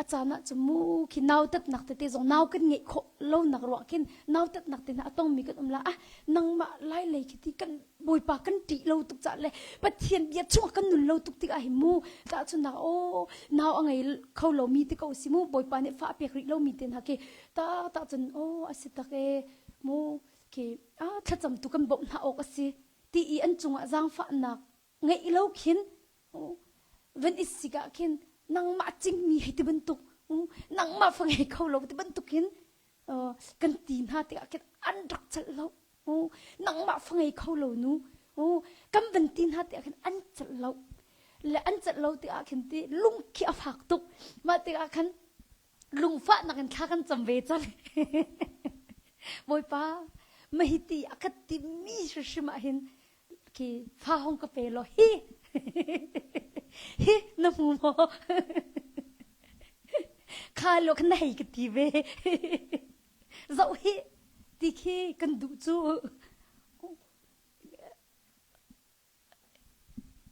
a caan ah cu mu khi nautatnak tete zong nau kan ngeih khawh lonak ruah khin nautatnak te hna a tongmi kan um la ah nangmah lai lei khi ti kan bawipa kan ṭih lo tuk cah le pathian bia chung kan nun lo tuk tikah hi mu tahchunnak aw nau a ngei kho lomi te ko si mu bawipa nih fa a pek rih lomi te hna khi ta ta cun aw a si tak e mu khi a thlacam tu kan bawmh hna awk a si ti i an cungah zaangfahnak ngeih lo khin van i sik ah khin nangmah cingmi hei ti bantuk nangmah fa ngei kho lo ti bantuk hin kan ti hna tikah khin an rak celh lo nangmah fa ngei kho lo nu kan van ti hna tikah khin an celh lo le an celh lo tikah khin ti lung khi a fak tuk mah tikah khan lungfahnak in thla kan cam ve cang Bawipa mahiti a ka timi hrimhrim ah hin khi fa hong ka pe law hi hi na hmu maw kha lo khan na hei ka ti ve zoh hi ti khi kan duh cu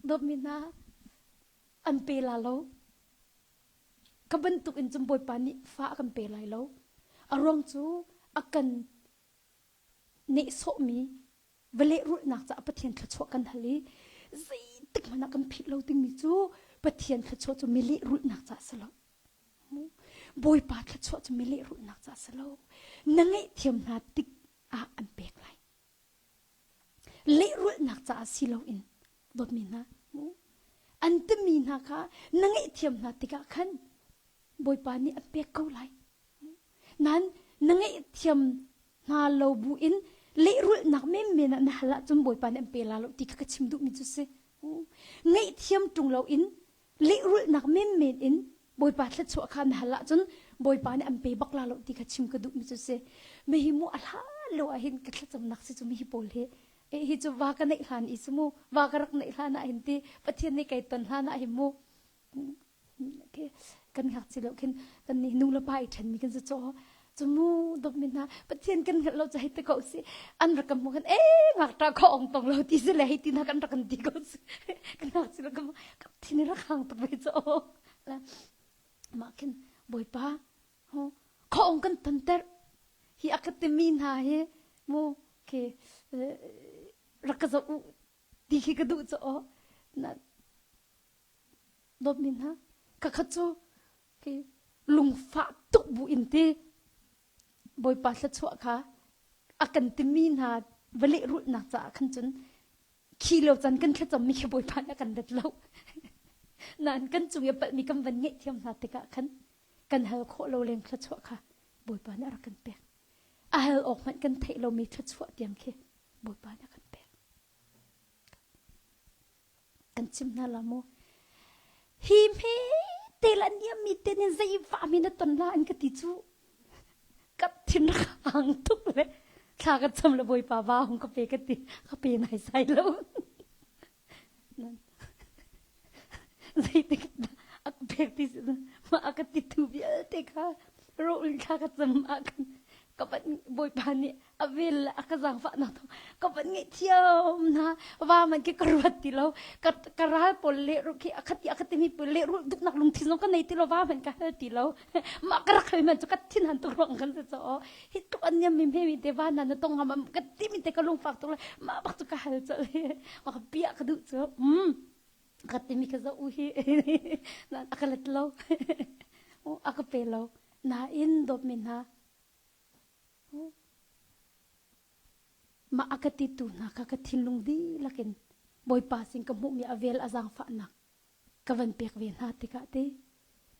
Dawtmi hna, an pe la lo. Ka bantuk in cun Bawipa nih fa a kan pe lai lo. A ruang cu a kan nehsawhmi va lehrulhnak caah Pathian thluachuah kan hal i zeitik hmanh ah kan philh lo dingmi cu Pathian thluachuah cu mi lehrulhnak caah si lo. Bawipa thluachuah cu mi lehrulhnak caah si lo. Na ngaihthiam hna tik ah an pek lai. Lehrulhnak caah si loin dawtmi hna an timi hna kha na ngaihthiam hna tikah khan Bawipa nih an pek ko lai. Nain na ngaihthiam hna lo bu in lehrulhnak menmen ah na hal ahcun Bawipa nih an pe la lo ti kha ka chim duhmi cu si. Ngaihthiam ṭung loin lehrulhnak menmen in Bawipa thluachuah kha na hal ahcun Bawipa nih an pe bak la lo ti kha chim ka duhmi cu si. Mihi mu a hlan lo ah hin ka thlacamnak si cu mihi pawl hi e hi cu va ka neih hlan i cu mu va ka rak neih hlan ah hin ti Pathian nih kai ton hlan ah hin mu kan ngakchi lo khin kan nih nu le pa i ṭhenmi kan si caw cu mu dawtmi hna Pathian kan hngalh lo cu hei ti ko si an rak kan hmuh khan e ngakṭah kho ong tong lo ti si le hei ti hna kan rak kan ti ko si kan ngakchi lo kan kan thin i rak hang tuk ve caw mah khin Bawipa kho ong kan ton ter hi a ka timi hna hi mu khi rak ka zoh u ti khi ka duh caw na dawtmi hna ka kha cu khi lungfah tuk bu in ti Bawipa thluachuah kha a kan timi hna va lehrulhnak caah khan cun khi lo can kan thlacammi khi Bawipa nih a kan let lo nain kan cung i a palhmi kan van ngaihthiam hna tikah khan kan hal khawh lo leng thluachuah kha Bawipa nih a rak kan pek a hal awk hmanh kan theih lomi thluachuah tiang khi Bawipa nih a kan pek Kan chim hna la mu. Hi hme te la niam mi te nin zei va mi na ton la an ka ti cu. Ka thin rak hang tuk le thla ka cham le bawipa va hung ka pe ka ti ka pe nai sai lo. Zeitik dah a ka pek ti si mah a ka titu vialte kha rawh thla ka cam ah khan ka van Bawipa nih a vel le a ka zaangfahnak thawng ka van ngaihthiam hna va man khi ka ruat ti lo ka ka ral pawl lehrulh khi a khati a khati mi pawl lehrulh duhnak lungthin zong ka nei ti lo va man ka hal ti lo mah ka rak hal man cu ka thin han tuk ruang kan si cho hi tluk an niam mi hme mi te va na na tong ngam ka ti mi te ka lungfak tuk le mah bak cu ka hal chol mah ka bia ka duh cu mm ka timi ka zoh u hi a ka let lo a ka pe lo nain dawtmi hna Mah a ka titu hna kha ka thinlung dihlak in Bawipa sin ka hmuhmi a vel a zaangfahnak ka van pek ve hna tikah ti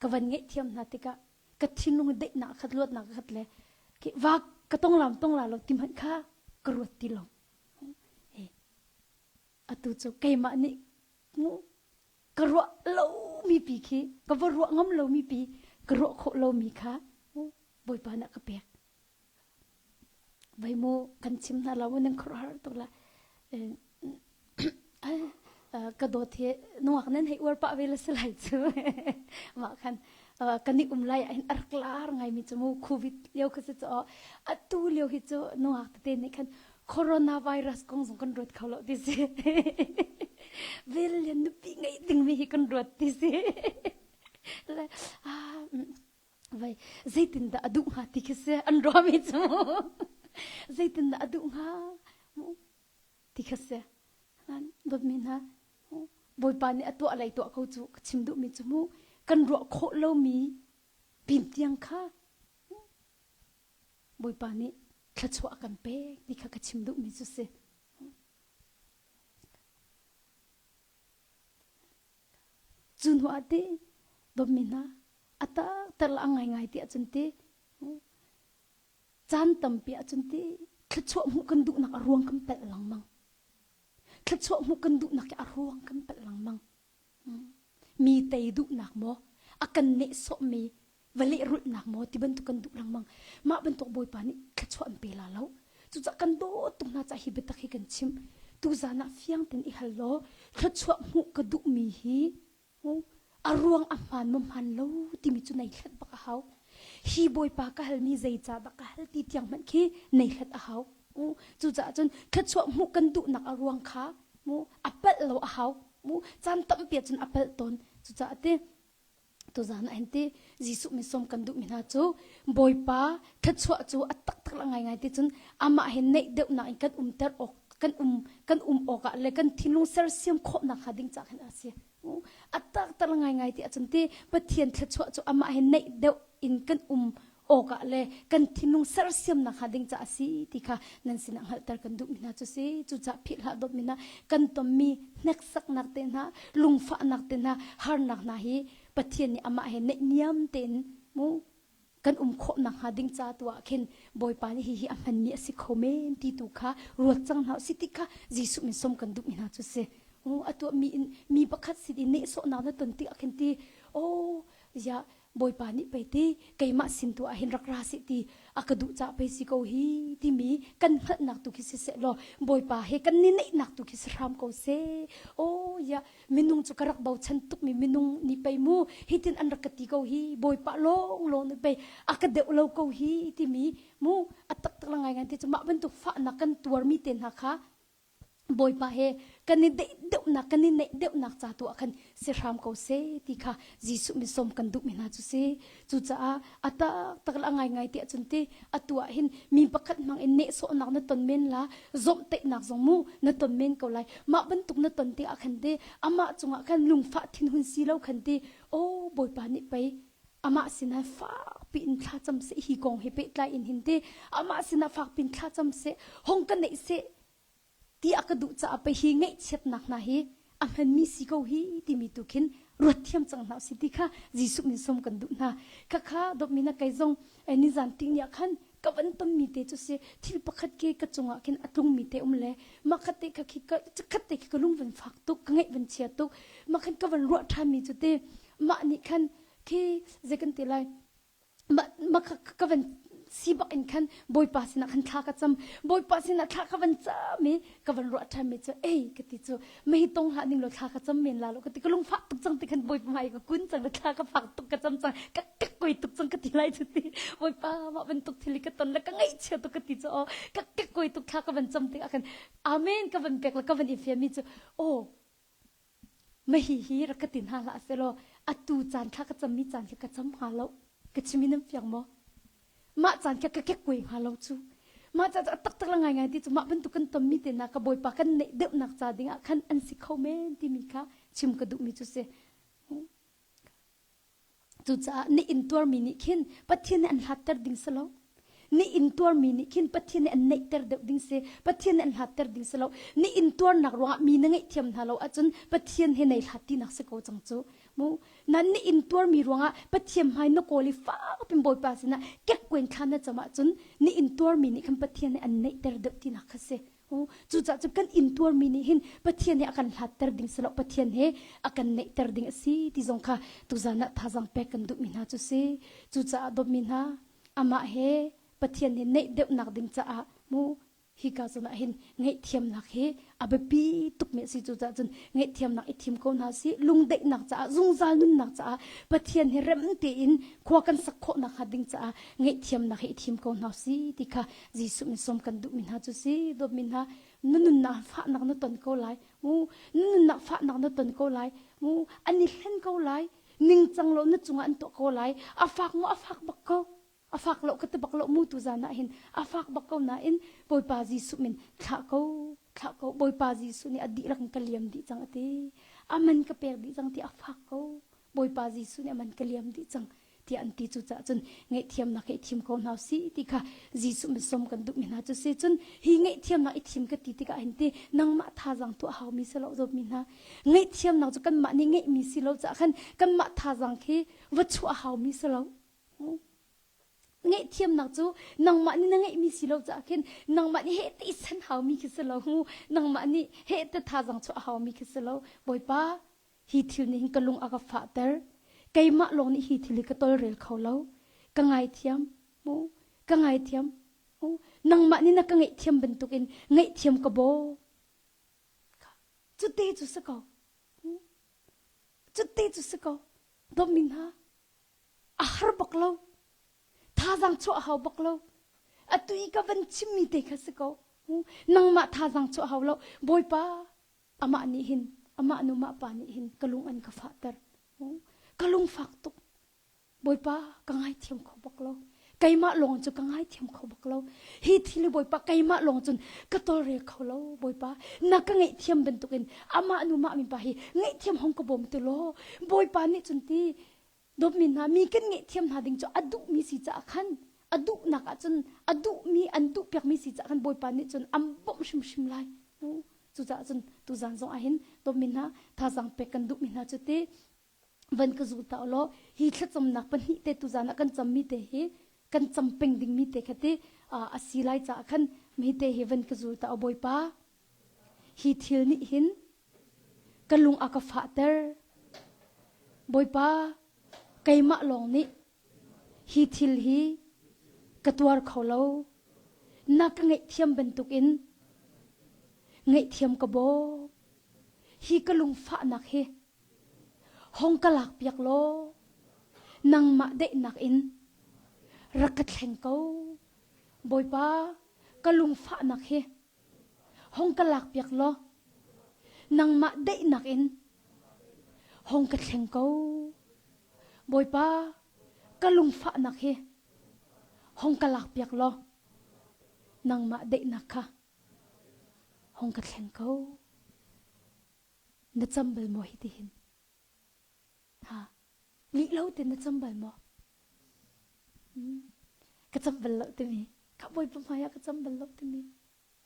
ka van ngaihthiam hna tikah ka thinlung daihnak khat luatnak khat le va ka tong lam tong la lo ti hmanh kha ka ruat ti lo. Atu cu keimah nih ka ruah lomi pi khi ka va ruah ngam lomi pi ka ruah khawh lomi kha Bawipa nih a ka pek. Vai mu kan chim hna lo nan khuaruahhar tuk la. Ka dawt hi nungak nan hei uar pah ve la si lai cu. Mah khan kan i um lai ah a rak lar ngaimi cu mu COVID lio kha si cu atu lio hi cu nungak tete nih khan coronavirus kong zong kan ruat kho lo ti si. Vel lian nupi ngei dingmi hi kan ruat ti si. Le ah vai zeitindah a duh hnga ti khi si an ruahmi cu zeitindah a duh hnga ti kha si dawtmi hna Bawipa nih a tuah lei tuah ko cu ka chim duhmi cu mu kan ruah khawh lomi pin tiang kha Bawipa nih thluachuah a kan pek ti kha ka chim duhmi cu si. Cu hnu ah ti dawtmi hna a taktak le a ngaingai ti ahcun ti caan tampi ahcun ti thluachuah hmuh kan duhnak a ruang kan palh lengmang. Thluachuah hmuh kan duhnak hi a ruang kan palh lengmang. Mi tei duhnak maw a kan nehsawhmi va lehrulhnak maw ti bantuk kan duh lengmang. Mah bantuk Bawipa nih thluachuah an pe la lo. Cucaah kan dawt tuk hna caah hi biatak hi kan chim. Tuzan ah fiang tein i hal law thluachuah hmuh ka duhmi hi a ruang a hmaan maw hmaan lo timi cu nei hlat bak a hau. Hi Bawipa ka halmi zeicahdah ka hal ti tiang hmanh khi nei hlat a hau. Cucaah cun thluachuah hmuh kan duhnak a ruang kha a palh lo a hau. Caan tampi ah cun a palh tawn. Cucaah ti tuzan ah hin ti Jesuh min sawm kan duhmi hna cu Bawipa thluachuah cu a taktak la ngaingai ti cun amah he naih deuhnak in kan umter awk kan um kan um awkah le kan thinlung sersiam khawhnak hnga ding ca khin a si. A taktak la ngaingai ti ahcun ti Pathian thluachuah cu amah he naih deuh in kan um awkah le kan thinlung sersiamnak hnga ding caah a si ti kha nan sinah hngalhter kan duhmi hna cu si. Cucaah philh hlah dawtmi hna kan tonmi hneksaknak te hna, lungfahnak te hna, harnak hna hi Pathian nih amah he naihniam tein mu kan um khawh nakhnga ding ca tu ah khin Bawipa nih hihi a hmanmi a si kho men ti tu kha ruat cang hna usih ti kha Jesuh min som kan duhmi hna cu si. A tuah mi in mi pakhat sin i nehsawhnak na ton tik ah khin ti oh ya Bawipa nih pei ti keimah sin tu ah hin rak ra seh ti a ka duh cah pei si ko hi timi kan hngalhnak tu khi siseh law Bawipa he kan ni neihnak tu khi si hram ko seh. Oh ya minung cu ka rak bochan tukmi minung nih pei mu hitin an rak ka ti ko hi Bawipa lawng lawng nih pei a ka deuh lo ko hi timi mu a taktak la ngai ngai ti cu mah bantuk fahnak kan tuarmi te hna kha Bawipa he kan i deih deuhnak kan i neih deuhnak ca tu ah khan si hram ko seh ti kha Jesuh min sawm kan duhmi hna cu si. Cucaah a taktak le a ngaingai ti ahcun ti atu ah hin mi pakhat hmang in nehsawhnak na ton men la zawmhtaihnak zong mu na ton men ko lai. Mah bantuk na ton tikah khan ti amah cungah khan lungfah thinhun si lo khan ti aw Bawipa nih pei amah sinah fakpi in thlacam seh hi kong he pehtlai in hin ti amah sinah fakpi in thlacam seh hong ka neih seh ti a ka duh caah pei hi ngaihchiatnak hna hi a hmanmi si ko hi timi tu khin ruat thiam cang hna usih ti kha Jesuh min sawm kan duh hna. Khakha dawtmi na kei zong nizan ting ni ah khan ka van tonmi te cu si thil pakhat ke ka cungah khin a tlungmi te um le mah khat te kha khi ka khat te khi ka lung van fak tuk ka ngaih van chia tuk mah khan ka van ruah ṭhanmi cu te mah nih khan khi zei kan ti lai mah ka van Si bak in khan Bawipa sinah khan thla ka cam. Bawipa sinah thla ka van cam i ka van ruah ṭhan mi cu ei ka ti cu mei tong hlah ning law thla ka cam men la lo ka ti ka lungfah tuk cang ti khan Bawipa hmai ka kun cang le thla ka fak tuk ka cam cang ka ka koi tuk cang ka ti lai cu ti Bawipa mah bantuk thil hi ka ton le ka ngaihchia tuk ka ti cu aw ka ka koi tuk thla ka van cam tikah khan amen ka van pek le ka van i fian mi cu aw Mahi hi rak ka ti hna hlah sehlaw atu caan thla ka cammi caan khi ka cam hnga lo. Ka chim in nan fiang maw? Mah caan khi ka kekkuai hnga lo cu. Mah caan cu a taktak le ngaingai ti cu mah bantuk kan tonmi te hna ka Bawipa kan neih deuhnak ca dingah khan an si kho men timi kha chim ka duhmi cu si. Cucaah na intuarmi nih khin Pathian nih an hlatter ding si lo. Na intuarmi nih khin Pathian nih an neihter deuh ding si. Pathian nih an hlatter ding si lo. Na intuarnak ruangah mi na ngaihthiam hna lo ahcun Pathian he nei hlat tinak si ko cang cu. Mu na na intuarmi ruangah Pathian hmai na kawl i fak pin Bawipa sinah kekkuen thla na cam ahcun na intuarmi nih khan Pathian nih an neihter deuh tinak kha si. Cucaah cu kan intuarmi nih hin Pathian he a kan hlatter ding si lo Pathian he a kan neihter ding a si ti zong kha tuzan ah thazaang pek kan duhmi hna cu si. Cucaah dawtmi hna amah he Pathian he neih deuhnak ding caah mu hika zawn ah hin ngaihthiamnak hi a biapi tukmi a si. Cucaah cun ngaihthiamnak i thim ko hna si lungdaihnak caah zungzal nunnak caah Pathian he rem tein khua kan sak khawh nakhnga ding caah ngaihthiamnak hi i thim ko hna si ti kha Jesuh min sawm kan duhmi hna cu si dawtmi hna na nunnak fahnak na ton ko lai mu na nunnak fahnak na ton ko lai mu an i hlen ko lai ningcang lo na cungah an tuah ko lai a fak mu a fak bak ko a fak lo ka ti bak lo mu tu zan ah hin a fak bak ko nain Bawipa Jesuh min thlah ko thlah ko Bawipa Jesuh nih a dihlak in ka liam dih cang ati aman ka pek dih cang ti a fak ko Bawipa Jesuh nih aman ka liam dih cang tiah an ti cucaah cun ngaihthiamnak hi i thim ko hna usih ti kha Jesuh min sawm kan duhmi hna cu si cun hi ngaihthiamnak i thim ka ti tikah hin ti nangmah thazaang tuah haumi si lo dawtmi hna ngaihthiamnak cu kanmah nih ngeihmi si lo caah khan kanmah thazaang khi va chuah haumi si lo ngaihthiamnak cu nangmah nih na ngeihmi si lo caah khin nangmah nih heh ti san haumi khi si lo nangmah nih heh te thazaang chuah haumi khi si lo bawipa Hi thil nih hin ka lung a ka fahter. Keimah lawng nih hi thil hi ka tolrel kho lo. Ka ngaithiam. Mu, ka ngaithiam. Mu, nangmah nih na ka ngaihthiam bantukin ngaihthiam ka bawm. Cu te cu si ko. Cu te cu si ko. Dawtmi hna, a har bak lo. Thazaang chuah hau bak lo. Atu i ka van chimmi te kha si ko. Nangmah thazaang chuah hau lo. Bawipa, amah nih hin amah nu mah pa nih hin ka lung an ka fahter ka lung fak tuk bawipa ka ngaithiam kho bak lo keimah lawng cu ka ngaithiam kho bak lo hi thil bawipa keimah lawng cun ka tolrel kho lo bawipa na ka ngaihthiam bantukin amah nu mah mi pa hi ngaihthiam hong ka bawm tu law bawipa nih cun ti Dawtmi hna, mi kan ngaihthiam hna ding cu a duhmi si caah khan a duhnak ah cun a duhmi an duhpiakmi si caah khan Bawipa nih cun an bawmh hrimhrim lai. Cucaah cun tuzaan zong ah hin dawtmi hna thazaang pek kan duhmi hna cu ti van ka zul ta law hi thlacamnak pahnih te tuzaan ah kan cammi te hi kan cam peng dingmi te kha ti a si lai caah khan mi te hi van ka zul ta o Bawipa Hi thil nih hin ka lung a ka fahter. Bawipa, keimah lawng nih hi thil hi ka tuar kho lo. Na ka ngaihthiam bantukin ngaihthiam ka bawm. Hi ka lungfahnak hi hong ka lakpiak law nangmah daihnak in rak ka thleng ko. Bawipa, ka lungfahnak hi Hong ka lakpiak law nangmah daihnak in hong ka thleng ko. Bawipa, ka lungfahnak hi hong ka lakpiak law nangmah daihnak kha hong ka thleng ko. Na cam bal maw hi tihin? Ha, lih lo ten na cam bal maw? Hmm. Ka cam bal lo timi. Ka bawipa hmai ah ka cam bal lo timi.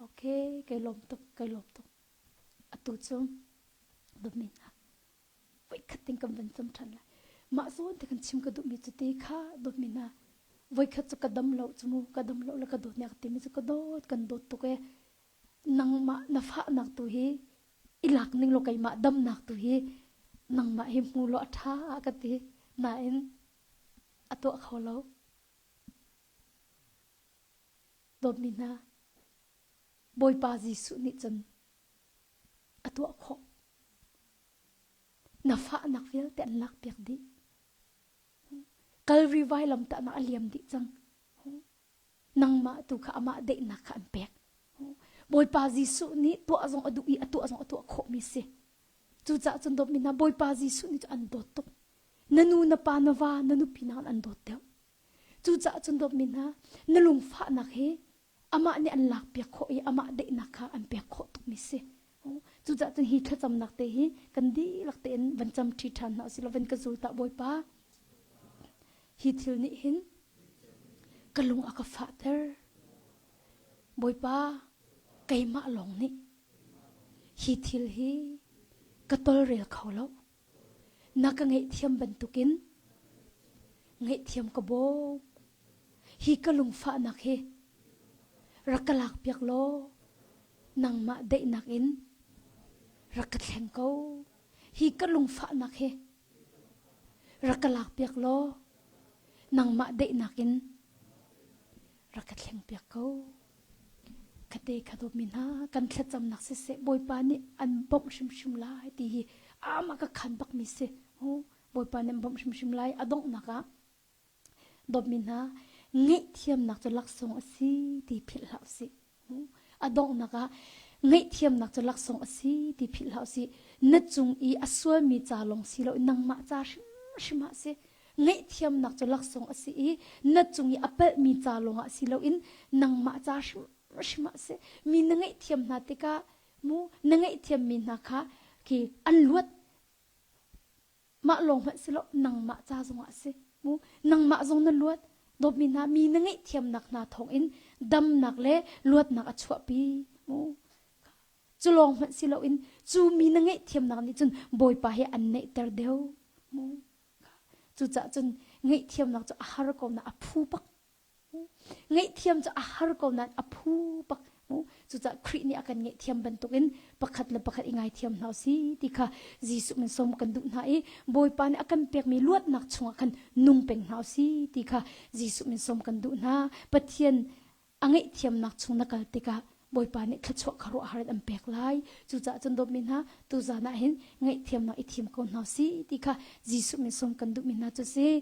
Okay, kai lawm tuk, kai lawm tuk. Atu cu dawtmi hna voikhat ting kan van cam ṭhan lai. Mah zawn te kan chim ka duhmi cu ti kha dawtmi hna voikhat cu ka dam lo cu mu ka dam lo le ka dawt nek timi cu ka dawt kan dawt tuk e nangmah na fahnak tu hi i lak ning law keimah damnak tu hi nangmah hi hmu law a ṭha ka ti nain a tuah kho lo. Dawtmi hna, Bawipa Jesuh nih cun a tuah khawh. Na fahnak vialte an lakpiak dih. Kalvari vailamtahnak a liam dih cang. Nangmah tu kha amah daihnak kha an pek. Bawipa Jesuh nih tuah zong a duh i a tuah zong a tuah khawhmi si. Cucaah cun dawtmi hna Bawipa Jesuh nih cu an dawt tuk. Na nu, na pa, na va, na nupi nakin an dawt deuh. Cucaah cun dawtmi hna, na lungfahnak hi amah nih an lakpiak khawh i amah daihnak kha an pek khawh tukmi si. Cucaah cun hi thlacamnak te hi kan dihlak tein van cam ṭhi ṭhan hna usih law van ka zul tah Bawipa. Hi thil nih hin ka lung a ka fahter. Bawipa, keimah lawng nih hi thil hi ka tolrel kho lo. Na ka ngaihthiam bantukin ngaihthiam ka bawm. Hi ka lungfahnak hi rak ka lakpiak law nangmah daihnak in rak ka thleng ko. Hi ka lungfahnak hi rak ka lakpiak law nangmah daihnak in rak ka thlengpiak ko. Kate kha dawtmi hna kan thlacamnak siseh Bawipa nih an bawmh hrimhrim lai ti hi amah ka khan bakmi si. Bawipa nih an bawmh hrimhrim lai a donghnak ah dawtmi hna ngaihthiamnak cu laksawng a si ti philh hlah usih. A donghnak ah ngaihthiamnak cu laksawng a si ti philh hlah usih. Na cung i a sualmi ca lawng si lo nangmah ca hrimhrim ah si. Ngaihthiamnak cu laksawng a si i na cung i a palhmi ca lawngah si loin nangmah ca hrimhrim ah si. Mi na ngaihthiam hna tikah mu na ngaihthiammi hna kha khi an luat mah lawng hmanh si lo nangmah ca zongah a si. Mu nangmah zong na luat dawtmi hna mi na ngaihthiamnak hna thawngin damnak le luatnak a chuahpi. Mu cu lawng hmanh si loin cu mi na ngaihthiamnak nih cun Bawipa he an naihter deuh. Mu Cucaah cun ngaihthiamnak cu a har ko nain a phu bak. Ngaihthiam cu a har ko nain a phu bak. Cucaah Khrih nih a kan ngaihthiam bantukin pakhat le pakhat i ngaithiam hna si ti kha Jesuh min sawm kan duh hna i Bawipa nih a kan pekmi luatnak chungah khan nung peng hna si ti kha Jesuh min sawm kan duh hna. Pathian a ngaihthiamnak chung na kal tikah Bawipa nih thluachuah kha ruah har in an pek lai. Cucaah cun dawtmi hna, tuzan ah hin ngaihthiamnak i thim ko hna si ti kha Jesuh min sawm kan duhmi hna cu si.